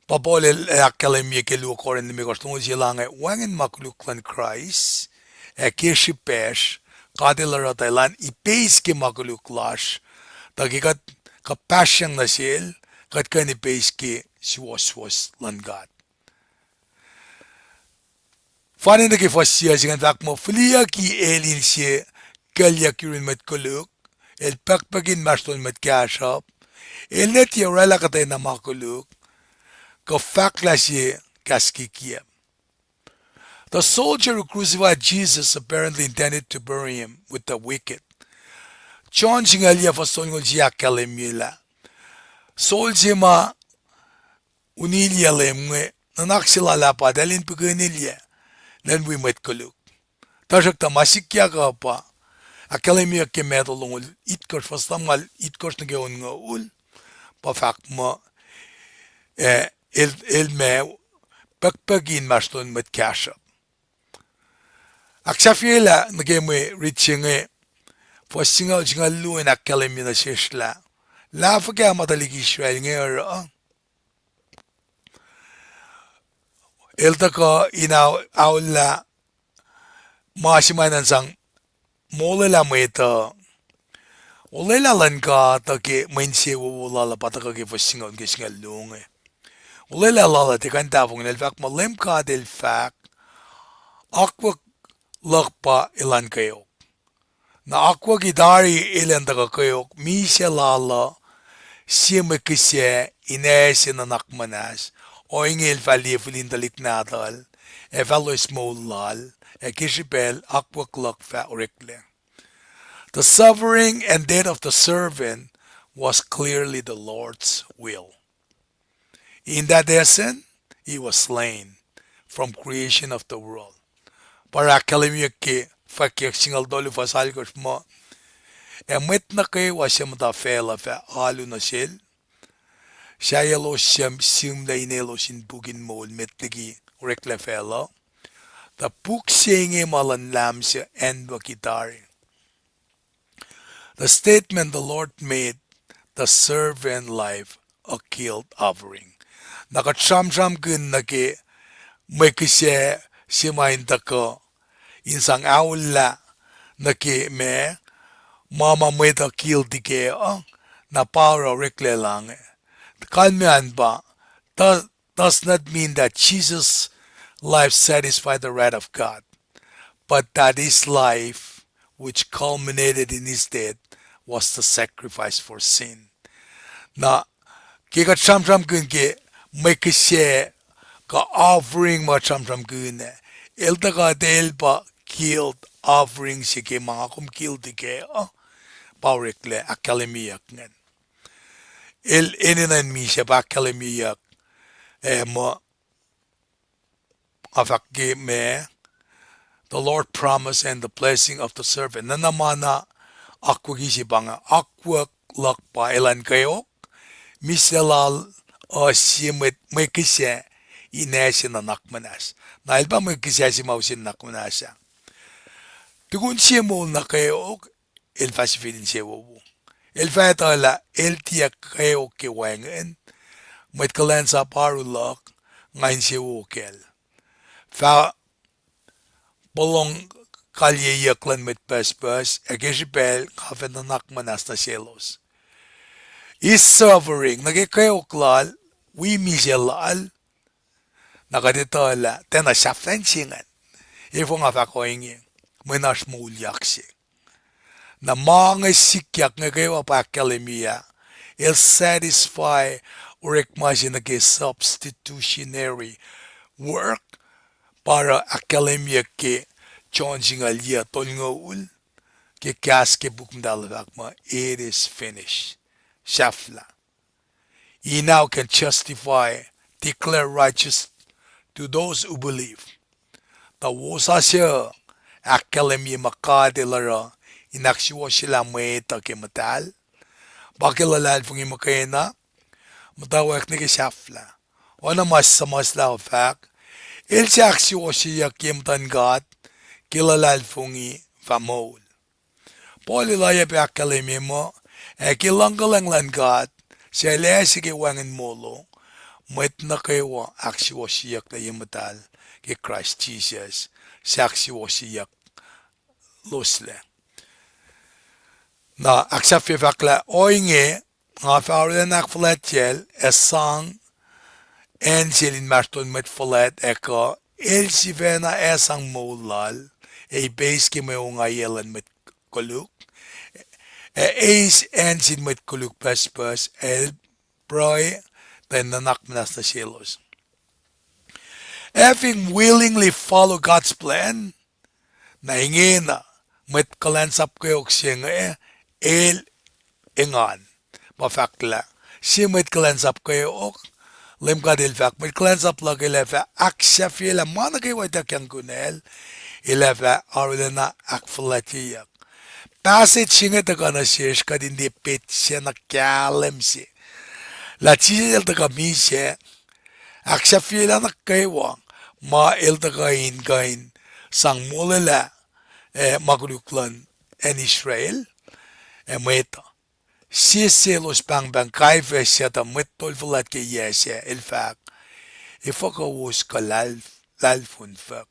pa Paul el ahkkahlwemye ke luo Corinth limekohsr, longoul sie, lah inge wacngihn ma koluk luhn Kraist, ac ke srihpacsr, God El oruh tuh elan ipeis ke ma koluk lasr, tuh ke kuht kuhpahsryang nuh sel, kuht kuh in ipeis ke suwohswohs luhn God. Fani nuh ke fuhs sie ah, se ingacn fahk muh, fihliyucki el in sie kuclyuck yurin mwet koluk, el pukpuk inmahsrlon mwet kahsruhp, el ne tiac oraclah kuhtwena ma koluk, kuh fahklah sie kahs kikiacp. The soldier who crucified Jesus apparently intended to bury him with the wicked. John singucul yac fuhs tolngoul sie ahkkahlwemye lah, soldier ma unilyac Leum inge, nuhnak se lal ah pa eltahl in pihkihn ilyac lun wi mwet koluk. Tuhsruhktuh ma sikyak uh pa ahkkahlwemyeyuck ke Matthew longoul itkohsr fuhs lumngaul itkohsr nuh ke onngoul, pa fahk muh, eh, el, el ma pukpuk inmahsrlon mwet kahsruhp. Ahksahfyelah nuh ke mwe rit se inge, fuhs singucul, singucul luo in ahkkahlwemye nuh sesr lah, lah fuhkah ma tuhlihk Israel inge oruh, el tuhkuh in ao-, aollah ma se ma enenuh in sang molwelah mwet uh. Olwelah luhn God uh ke mwe insewowo lal uh pa tuhkuh ke fuhs singucul ke singucul luo inge. Olwelah lal uh tiac kuh in tahfonglac, el fahk muh Leum God El fahk, akwuck luhk pa elan kweok. Na akwucki tari elan tuhkuh kweok, misac lal uh sie mwe kihsac in ase nuhnak muhnahs, ohinge el fah liye fihl in tuhlihk nahtuhl, ac fah loes moul lal, ac ke srihpacl akwuck luhk fah oreklac. The suffering and death of the servant was clearly the Lord's will. In that essence, he was slain from creation of the world. Pa oruh ahkkahlwemye ke fwackyuck singucul tolu fuhs alkosr muh, ac mwet nuh kwewa suc muhta facluh fah alu nuh sel, sahyelos suc sihmlac inelos in puk in moul met liki oreklac facluh, tuh puk se inge ma luhn Lam suc acnwucki tari. The statement the Lord made, the servant life, a guilt offering. Na kuht sramsramkihn nuh ke mwe kihsac se ma in tuhkuh in sang aollah nuh ke ma ma ma mwet uh guilty kac uh, na pa oruh oreklac lah inge. Kalmac an pa, does, does not mean that Jesus' life satisfied the wrath of God, but that his life, which culminated in his death, was the sacrifice for sin. Na ke kuht sramsramkihn ke mwe kihsac kuh offering ma sramsramkihn ah, el tuhkuh el pa guilt offering se ke ma nga kom guilty kac uh, pa oreklac ahkkahlwemyeyuck ingacn. El enenuh in misac pa ahkkahlwemyeyuck, ac muh nga fahk ke ma, the Lord promise and the blessing of the servant. Nuhna ma na akwucki se pa inge, akwuck luhk pa elan kweok, misac lal uh sie mwet, mwe kihsac in ase nuhnak muhnahs. Na el pa mwe kihsac se ma use nuhnak muhnahs ah. Tukun sie moul na kweok, el fah sifil insewowo. El fah etuh lah el tiac kweok ke wacngihn, mwet kuhlwacnsap oaru luhk, nga insewowo kacl. Fah polohng kalyeyuck luhn mwet pucspucs, ac ke srihpacl nga fah nuhnak muhnahs nuh selos. His suffering, nuh ke kweok lal, wi misac lal, na kuht etuh lah tiacna sahflah in se ingacn. Efuh nga fahk ohinge, mwe na oasr moulyak se. Na ma inge sikyak inge kwewa pa ahkkahlwemye ah, el satisfy orekma se nuh ke substitutionary work, pa oruh ahkkahlwemye ke John singucul yac tolngoul, ke kahs ke puk muhtahl fahk muh, it is finished. Sahflah. He now can justify, declare righteous to those who believe. Tuh wosasuc ahkkahlwemye ma God el oruh in ahksuwohsyelah mwet uh ke muhtahl, pa ke luhlahlfongi muhkwena, muhtwacwacack nuh ke sahflah. Oacna ma suhmuhslah uh fahk, el suc ahksuwohsyeyuck ye muhtuhn God ke luhlahlfongi fah moul. Paul el oacyacpac ahkkahlwemye muh, ac ke luhngkuhlwacng luhn God, suc el ase ke wacngihn molo, mwet nuh kwewa ahksuwohsyeyucklac ye muhtahl ke Kraist Jisus, suc ahksuwohsyeyucklosla. Na ahksahfye fahk lah ohinge, nga fah arulacna ahkfuhlwactyacl ac sang acn se el inmahsrlon mwet fuhlwact ac kuh, el sifacna ac sang moul lal, ac ipeis ke mwe ongaiyac luhn mwet koluk, ac eis acn sin mwet koluk pucspucs, ac el pruhe tuh in nuhnak muhnahs nuh selos. Having willingly followed God's plan, na ingena, mwet kuhlwacnsap kweok se inge, el engan, pa fahk lah, sie mwet kuhlwacnsap kweok, Leum God el fahk, mwet kuhlwacnsap luhk el ac fah ahksahfyelah ma nuh kwewa ituckyang kunacl, el ac fah arulacna ahkfuhlwactyeyuck. Passage se inge tuhkuh nuh sesr kuht in liye petsac na kahlwem se. Lah Jisus el tuhkuh misac, ahksahfyelah nuh kwewa ma el tuhkuh in kuh in sang molwelah, eh, ma koluk luhn acn Israel, ac mwet uh. Sie selos pahngpahng Caiaphas, suc tuh mwet tol fuhlwact ke yac sac, el fahk, efuh kowos kuh lahlf-, lahlfonfuk?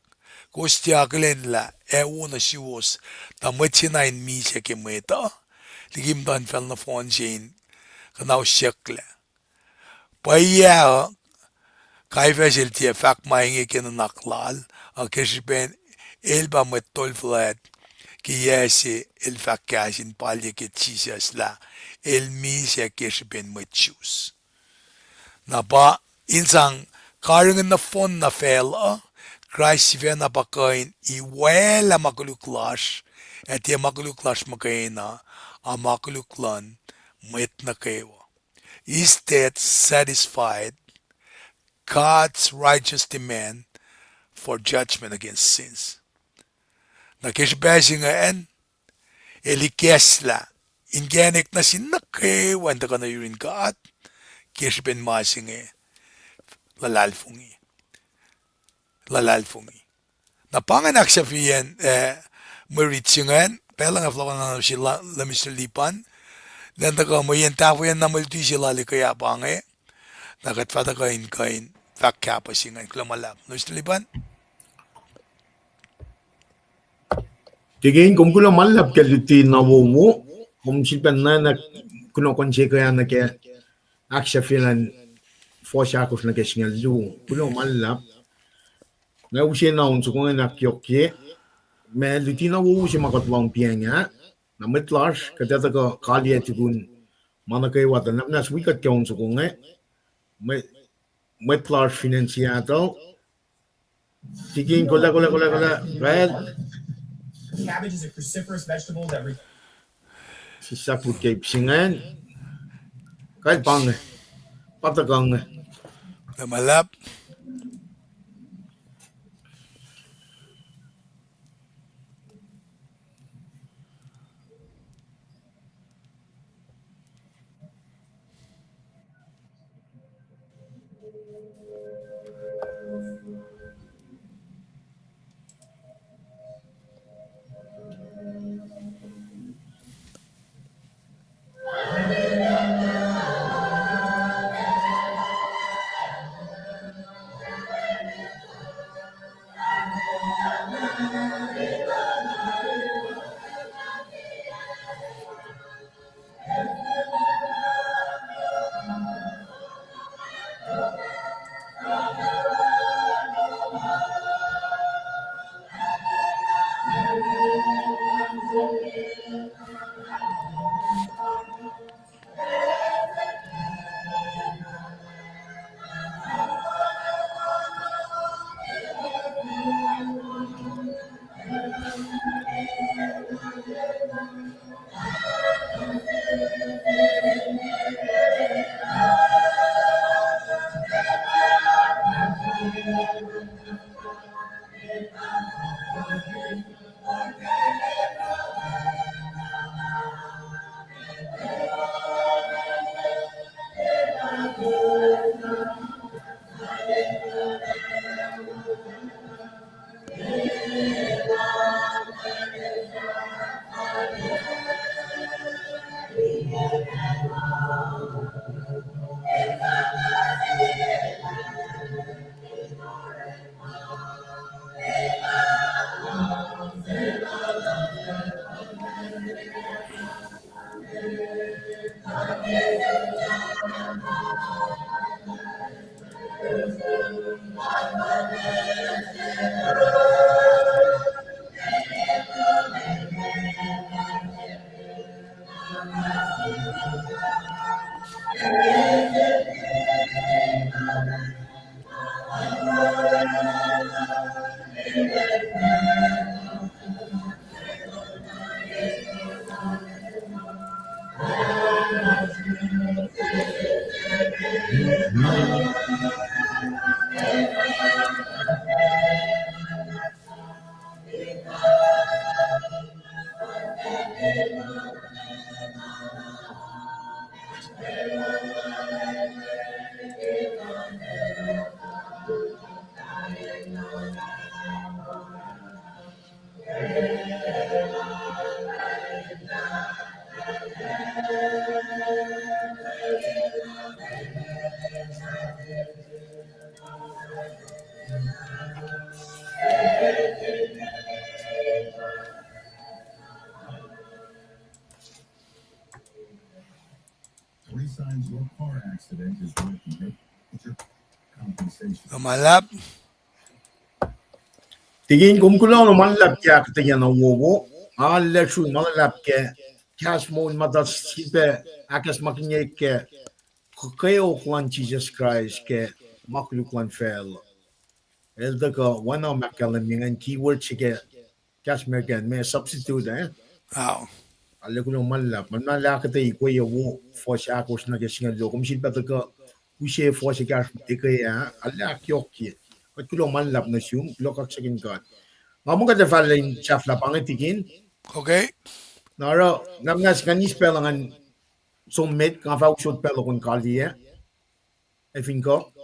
Kowos tiac akihlen lah ac wo nuh suwos tuh mwet se na in misac ke mwet uh, liki muhtuhnfacl nohfohn se in kuhnausyucklac. Pwacye uh, Caiaphas el tiac fahk ma inge ke nuhnak lal, uh, ke srihpen el pa mwet tol fuhlwact ke yac se el fahk kahs in palye ke Jisus lah el misac ke srihpen mwet Jews. Na pa in sang karihngihn nohfohn nuh facluh, Kraist sifacna pa kuh in iwaclah ma koluk lasr, ac tiac ma koluk lasr muhkwena, a ma koluk luhn mwet nuh kwewa. His death satisfied God's righteous demand for judgment against sins. Na ke srihpac se ingacn, el ikacslah inkacnek nuh sin nuh kwewa in tuhkuh nuh yurin God, ke srihpen ma se inge, luhlahlfongi. Luhlahlfongi. Na pa ingacn ahksahfyeyacn, eh, mwe rit se ingacn, pacl uh nga fohlohkohn na nuh sel, Mister Lipan, elan tuhkuh mweyen tahfweacng na mwe luti se lal ekuh ah pa inge, na kuht fah tuhkuh in kuh in fahk kahpah se ingacn. Kuloh ma luhlahp, Mister Lipan. Ke in kom kuloh ma luhlahp ke luti na wowo. Kom sifilpac nacna kunohkohn se ke ah nuh ke Acts se filan fuhs ahkosr nuh ke singucul luo. Kuloh ma luhlahp. Nga use na on soko inge in ahkyohkye. Ma luti na wowo se ma kuht lohng piacng ah. Na mwet lasr, kuht etuh kuh kaliyac tukun ma nuh kwewa tuh na muhnahs wi kuht ke on soko inge. Mwet, mwet lasr fin acn Seattle. Tikin, kole, kole, kole, kole. Well. Sisakut ke ip se ingacn. Kal pa inge. Pa tuhkuh inge. Kuloh ma luhlahp. Three signs your car accident is worth major compensation. Kuloh ma luhlahp. Tikin, kom kuloh na ma luhlahp ke ahkuhtweyac na wowo. Arlac srui ma luhlahp ke kahs moul ma tuh sifilpac ahkacsmakihnye ke kweok luhn Jisus Kraist ke ma koluk luhn facluh. El tuhkuh oacna ma ahkkahlwemye ingacn, keyword se ke kahs American, ma substitute, eh? Arlac kuloh ma luhlahp. Ma na lah ahkuhtweyac wo, fuhs ahkosr nuh ke singucul luo. Kom sifilpac tuhkuh use fuhs ekahsr eke ah, arlac ahkyohkye. Kuht kuloh ma luhlahp nuh sum, kuloh kaksakihn God. Nga muh kuht ac fal in sahflah pa inge, Tikin. Okay. Na oruh, na muhnahs ngan eis pacl uh ngan som met, nga fah usot pacl uh kom kaliyac. Ac fin kuh,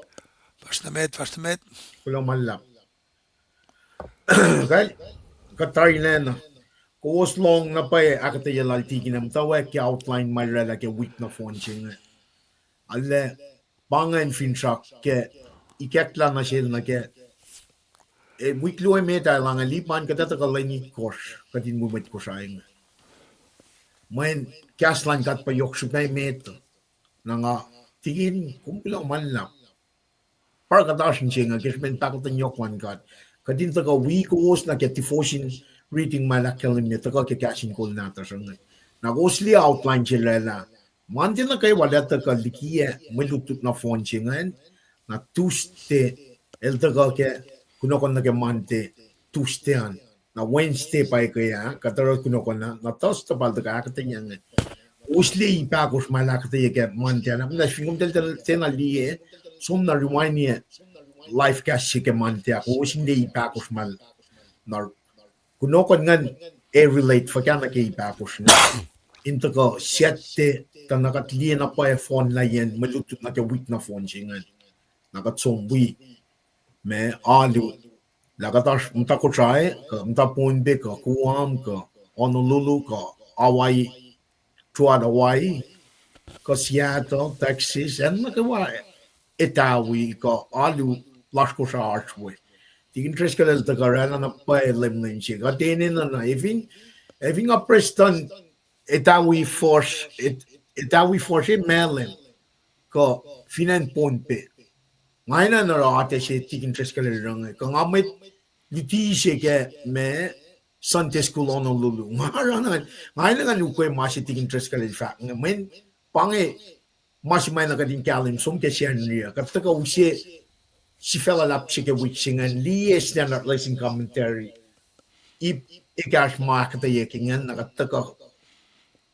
fahsr nuh met, fahsr nuh met. Kuloh ma luhlahp. Kal, kuht tarilacna. Kowos lohng na pwacye ahkuhtweyac lal Tikin ah, muhtwacwacack ke outline ma oraclah ke wik nohfohn se inge. Arlac, pa ingacn finsrak ke ikacklah nuh sel nuh ke, eh, wik luo emet ah elange lipan kuht etuh kuh lwen itkohsr kuht in wi mwet Kosrae inge. Mweyen kahs luhn God pa yohk srihpac met. Na nga, tikin, kom kuloh ma luhlahp. Pa kuht oasr in se inge ke srihpen pahkotwen yohk luhn God. Kuht in tuhkuh wi kowos nuh ke devotion reading ma el ahkkahlwemye tuhkuh ke Kahs in Kol nahtuhsr inge. Na kowos liye outline se lwelah. Monday nuh kwewa el ac tuhkuh likiyac mwe lutlut nohfohn se ingacn. Na Tuesday el tuhkuh ke kunohkohn nuh ke Monday, Tuesday an. Na Wednesday pa eke ah, kuht oruh kunohkohn ah, na Thursday pa el tuhkuh ahkuhtweyac inge. Kowos liye ip ahkosr ma el ahkuhtweyac ke Monday an, na fin kom tiacna liye, som na rewind-ye live cast se ke Monday ah, kowos in liye ip ahkosr ma el, na kunohkohn ingacn ac relate fuhkah nuh ke ip ahkosr inge. In tuhkuh Saturday, tuh na kuht liye na pwacye fohn layacn mwe lutlut nuh ke wik nohfohn se ingacn. Na kuht som wi ma alu, lah kuht oasr muhta Kosrae, kuh muhta Pohnpei, kuh Guam, kuh Honolulu, kuh Hawaii, throughout Hawaii, kuh Seattle, Texas, acn nuh kwewa Etawi, kuh alu lasr Kosrae oasr we. Tikin Driscoll el tuhkuh oraclah na pwacye lemlem se. Kuht enenuh na, efin, efin nga prestuhn Etawi fuhsr, Etawi fuhsr e Malem, kuh fin acn Pohnpei. Nga enenuh oruh atac se Tikin Driscoll el oruh inge, kuh nga mwet luti se ke ma Sunday school Honolulu. Nga oruh, nga enenuh ngan ukwe ma se Tikin Driscoll el fahk inge, mweyen pa inge ma se ma na kuht in kahlwem som ke Sacnri ah. Kuht tuhkuh use sifac luhlahp se ke wik se ingacn, liye Standard Lesson Commentary. Ip ekahsr ma ahkuhtweyac ke ingacn, na kuht tuhkuh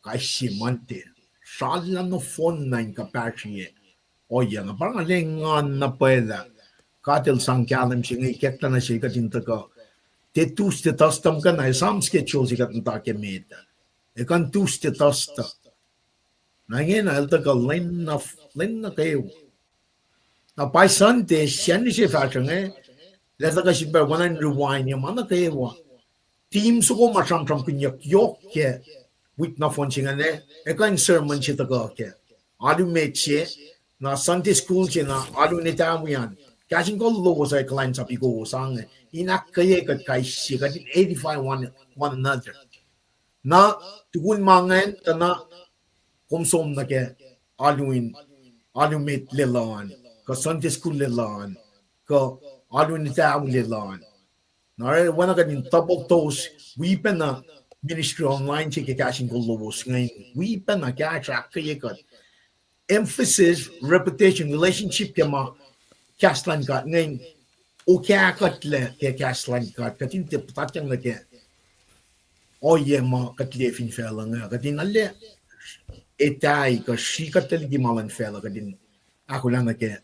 kais sie Monday. Srallah nohfohn na in kuhpahsrye ohiyac inge. Pa nga lengan na pwacye lah God el sang kahlwem se inge ikacklah nuh sel kuht in tuhkuh. Tuh Tuesday, Thursday muhkwena, esam schedule se kuht muhta ke met ah. Ekuhn Tuesday, Thursday. Na ingena el tuhkuh lwen nuh, lwen nuh kwewa. Na pa Sunday, Sacnri se fahsruh inge, lah tuhkuh sifilpac oacna in rewind-ye ma nuh kwewa. Theme soko ma sramsramkihnyuck yohk ke wik nohfohn se ingacn, ekuh in sermon se tuhkuh ke alu met se, na Sunday school se, na alu in Etawi an. Kahs in Kol lowos ac kuhlwacnsap kowos ange in ahkkweye kuht kais sie, kuht in edify one, one another. Na tukun ma ingacn tuh na kom som nuh ke alu in, alu met lwelah an, kuh Sunday school lwelah an, kuh alu in Etawi lwelah an. Na oacna kuht in double dose, wi pacna ministry online se ke Kahs in Kol lowos inge, wi pacna kahsruh ahkkweye kuht. Emphasis, repetition, relationship ke ma kahs luhn God inge, okah kuhtlac ke kahs luhn God, kuht in tiac puhtatyang nuh ke ohiyac ma kuht liye fin facluh inge, kuht in arlac etahi kuh srihkuhtlac liki ma luhn facluh, kuht in ahkolah nuh ke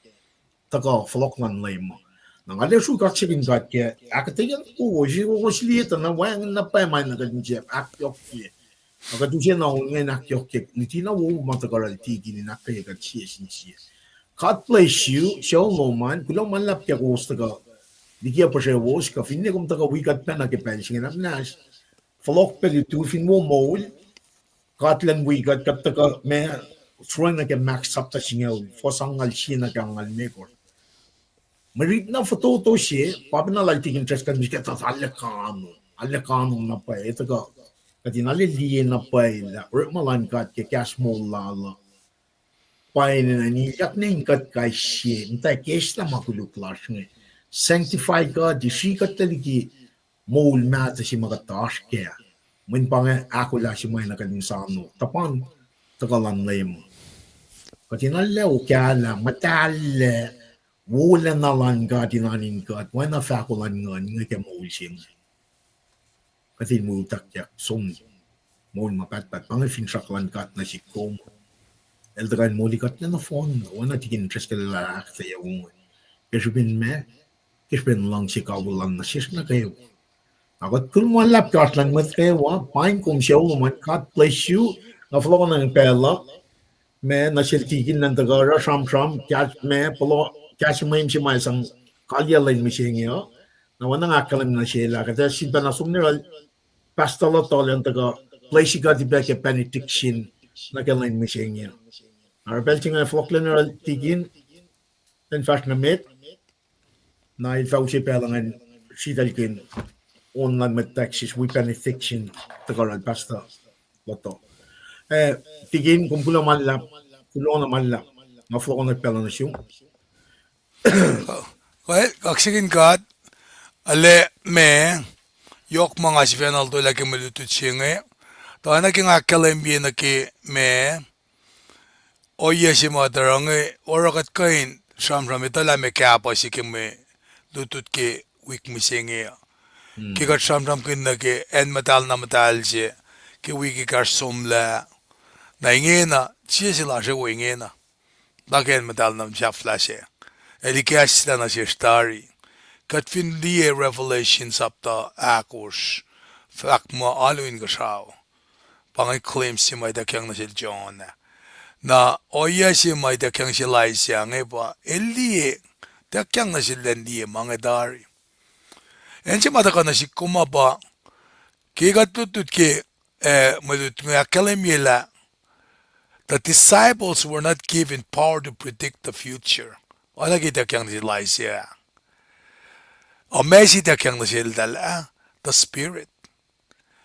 tuhkuh fohlohk luhn Leum uh. Na nga arlac sruhk kaksakihn God ke ahkuhtweyac kowos, kowos liye tuh na wacngihn na pwacye ma na kuht in tiac ahkyohkye. Na kuht use na on inge in ahkyohkye, luti na wo ma tuhkuh oral tikin in ahkkweye kuht sie sin sie. God bless you, sucu lom an, kuloh ma luhlahp ke kowos tuhkuh liki puhsrewos, kuh finne kom tuhkuh wi kuht pacna ke pacl se inge, na muhnahs fohlohk pac lutu fin wo moul, God elan wi kuht, kuht tuhkuh ma, sroacng nuh ke Mark sapta singucul, fuhs angngaul sie nuh ke angngaul limekohsr. Mwe rit na fototo se, pa pacna lal Tikin Driscoll miske tuh arlac kano, arlac kano na pwacye, tuhkuh kuht in arlac liye na pwacye lah orekma luhn God ke kahs moul lal uh pa enenuh in ilyak nuh in kuht kais sie, muhta ke eslah ma koluk lasr inge. Sanctify God, srihkuhtlac liki moul mahtuh se ma kuht oasr kac. Mweyen pa inge ahkolah se ma na kuht in sano, tuhpan tuhkuh luhn Leum. Kuht in arlac okahlah, muhtahlac, wolacna luhn God in oan in kuht, oacna fahko luhn Nguhn inge ke moul se inge. Kuht in wi utuckyak som moul ma pahtpaht, pa inge finsrak luhn God nuh sihk kom. El tuhkuh in moli kuht lac nohfohn, oacna Tikin Driscoll el ahkuhtweyac inge. Ke srihpen ma, ke srihpen luhngse kawihl lal nuh sesr nuh kwewa. Na kuht kol ma luhlahp ke oasr luhn mwet kwewa, paing kom sucu lom an, God bless you, nga fohlohkohnacng pacl uh, ma nuh sel Tikin elan tuhkuh oruh sramsram, kahs ma, kahs mweyen se ma sang kalyei lwen mihsenge uh, na oacna nga ahkkahlwemye nuh sel ah, kuht ac sifilpacna som nuh yohrohl Pastor Lotto elan tuhkuh bless kuht pac ke benediction nuh ke lwen mihsenge uh. Na oruh pacl se inge fohlohklac nuh yohrohl Tikin, elan fahsr nuh met, na el fah use pacl ingacn sritaclkihn on luhn mwet Texas wi benediction tuhkuh yohrohl Pastor Lotto. Eh, Tikin, kom kuloh ma luhlahp, kuloh na ma luhlahp. Nga fohlohk nuh pacl uh nuh sum. Well, kaksakihn God, ale ma, yohk ma nga sifacna lotwelah ke mwe lutlut se inge, tuh oacna ke nga ahkkahlwemye nuh ke ma, ohiyac se ma tuhruh inge, oruh kuht kuh in sramsram etuh lah meac kahpuh se ke mwe lutlut ke wik mihsenge uh. Ke kuht sramsramkihn nuh ke acn muhtahl na muhtahl se, ke wik ekahsr somlah, na ingena, sie se lasr wo ingena. Na ke acn muhtahl na sahflah se, el ikacslah nuh sesr tari. Kuht fin liye Revelation sapta ahkosr, fahk muh alu inkuhsrao. Pa inge claim se ma ituckyang nuh sel Jonah. Na ohiyac se ma ituckyang sel Isaiah inge pa el liye, ituckyang nuh sel elan liye ma inge tari. Acn se ma tuhkuh nuh sihk kom uh pa, ke kuht lutlut ke, eh, mwe lutlut inge ahkkahlwemye lah the disciples were not given power to predict the future. Oacna ke ituckyang nuh sel Isaiah. Ac ma se ituckyang nuh seltahl ah, the Spirit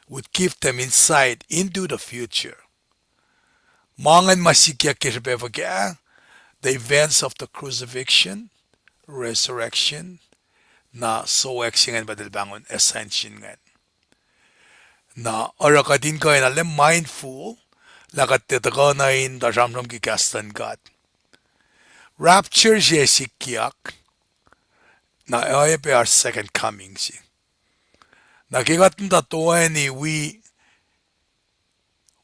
would give them insight into the future. Ma ingacn ma sikyak ke srihpac fuhkah, the events of the crucifixion, resurrection, na sowack se ingacn pa eltahl pahngon ascension ingacn. Na oruh kuht in kuh in arlac mindful lah kuht tiac tuhkuh na in tuh sramsram ke kahs luhn God. Rapture se sikyak, na oacyacpac oasr second coming se. Na ke kuht in tuh toeni wi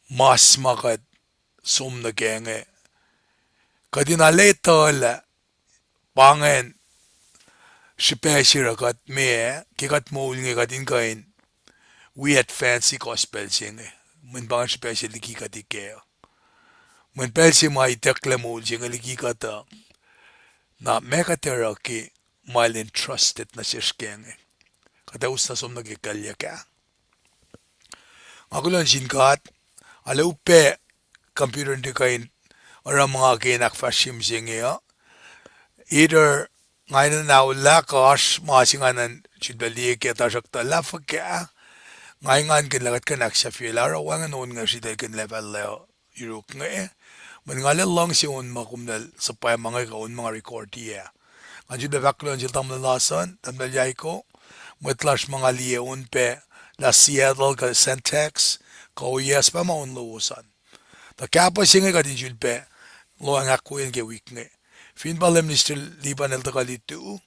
mas ma kuht som nuh kac inge, kuht in arlac etuh lah pa ingacn srihpac se oruh kuht ma, ke kuht moul inge kuht in kuh in wi advance gospel se inge. Mweyen pa ingacn srihpac se liki kuht ikac uh. Mweyen pacl se ma itucklac moul se inge liki kuht uh, na meac kuht oruh ke ma el entrusted nuh sesr kac inge? Kuht ac us na som nuh ke kuclyuck ah? Nga kuloh nuh sin God, arlac upac computer in tiac kuh in oruh ma nga ke in ahkfahsrye mihsenge uh. Either nga in ahkolah kuh oasr ma se nga in sulpac liye kac, tuhsruhktuh lah fuhkah, nga engankihn lah kuht kuh in ahksahfyelah oruh wacngihn on inge sritaclkihn level uh yuruk inge. Mweyen nga arlac luhngse on ma kom arlac suhpwacma inge kuh on ma nga recordiyac. Nga sulpac fahk kuloh nuh sel tamuhlwel Larson, tamuhlwel Yaiko, mwet lasr ma nga liye on pac lah Seattle kuh Sandhurst, kuh ohiyac se pa ma on lowos an. Tuh kahpuh se inge kuht in sulpac lohacng ahkwoye ke wik inge. Fin pa Minister Lipan el tuhkuh lutu,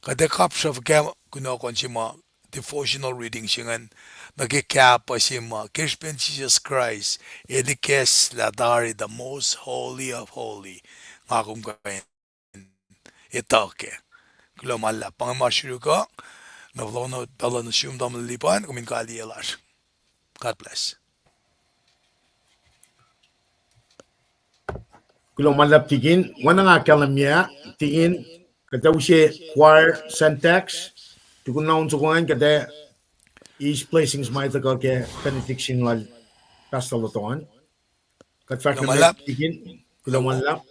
kuht ac kapsruh fuhkah kunohkohn se ma devotional reading se ingacn nuh ke kahpuh se ma ke srihpen Jisus Kraist el ikacslah tari the most holy of holy. Nga kom kuh in etuh kac. Kuloh ma luhlahp. Pa inge ma srihk uh, nga fohlohk nuh pacl uh nuh sum tamuhlwel Lipan, kom in kaliye lasr. God bless. Kuloh ma luhlahp Tikin, oacna nga ahkkahlwemye, Tikin, kuht ac use choir Sandhurst, tukun na on soko ingacn kuht ac eis blessings ma tuhkuh ke benediction lal Pastor Loton. Kuht fahsr nuh met Tikin, kuloh ma luhlahp.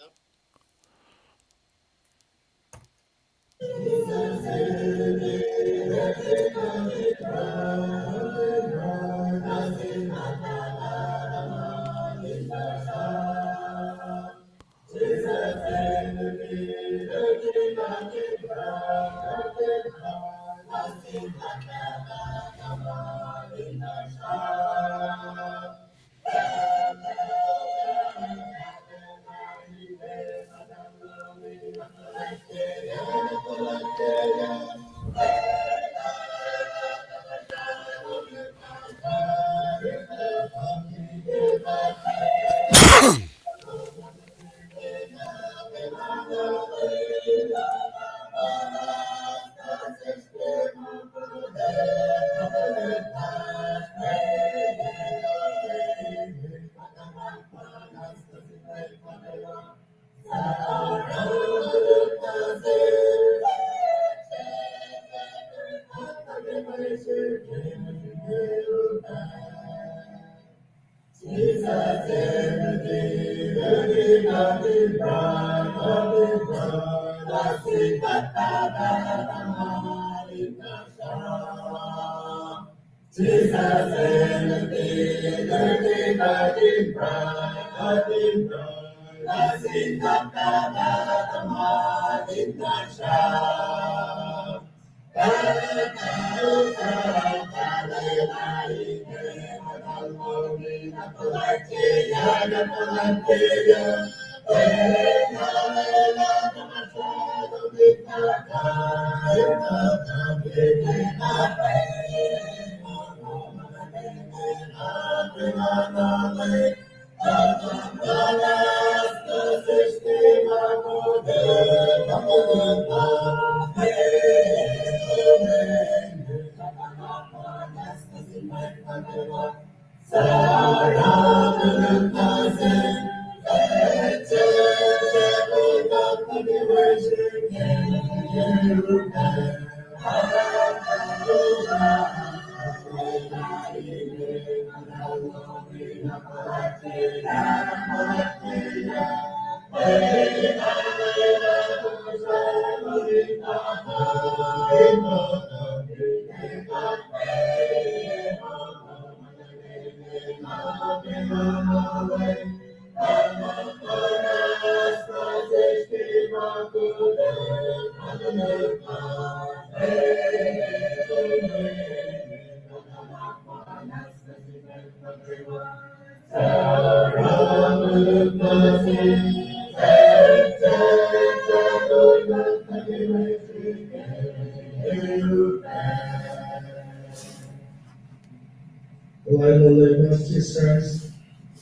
Kuloh luhn Leum Jisus Kraist,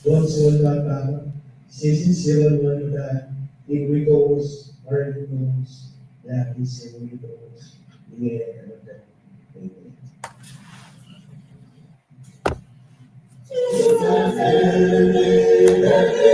luhngse luhn God Pahpah, sie sin sie luhn Nguhn Muhtahl, in wi kowos, arulacna kowos, ac ahkinsewowoye kowos. Inge ac muhta. Amen.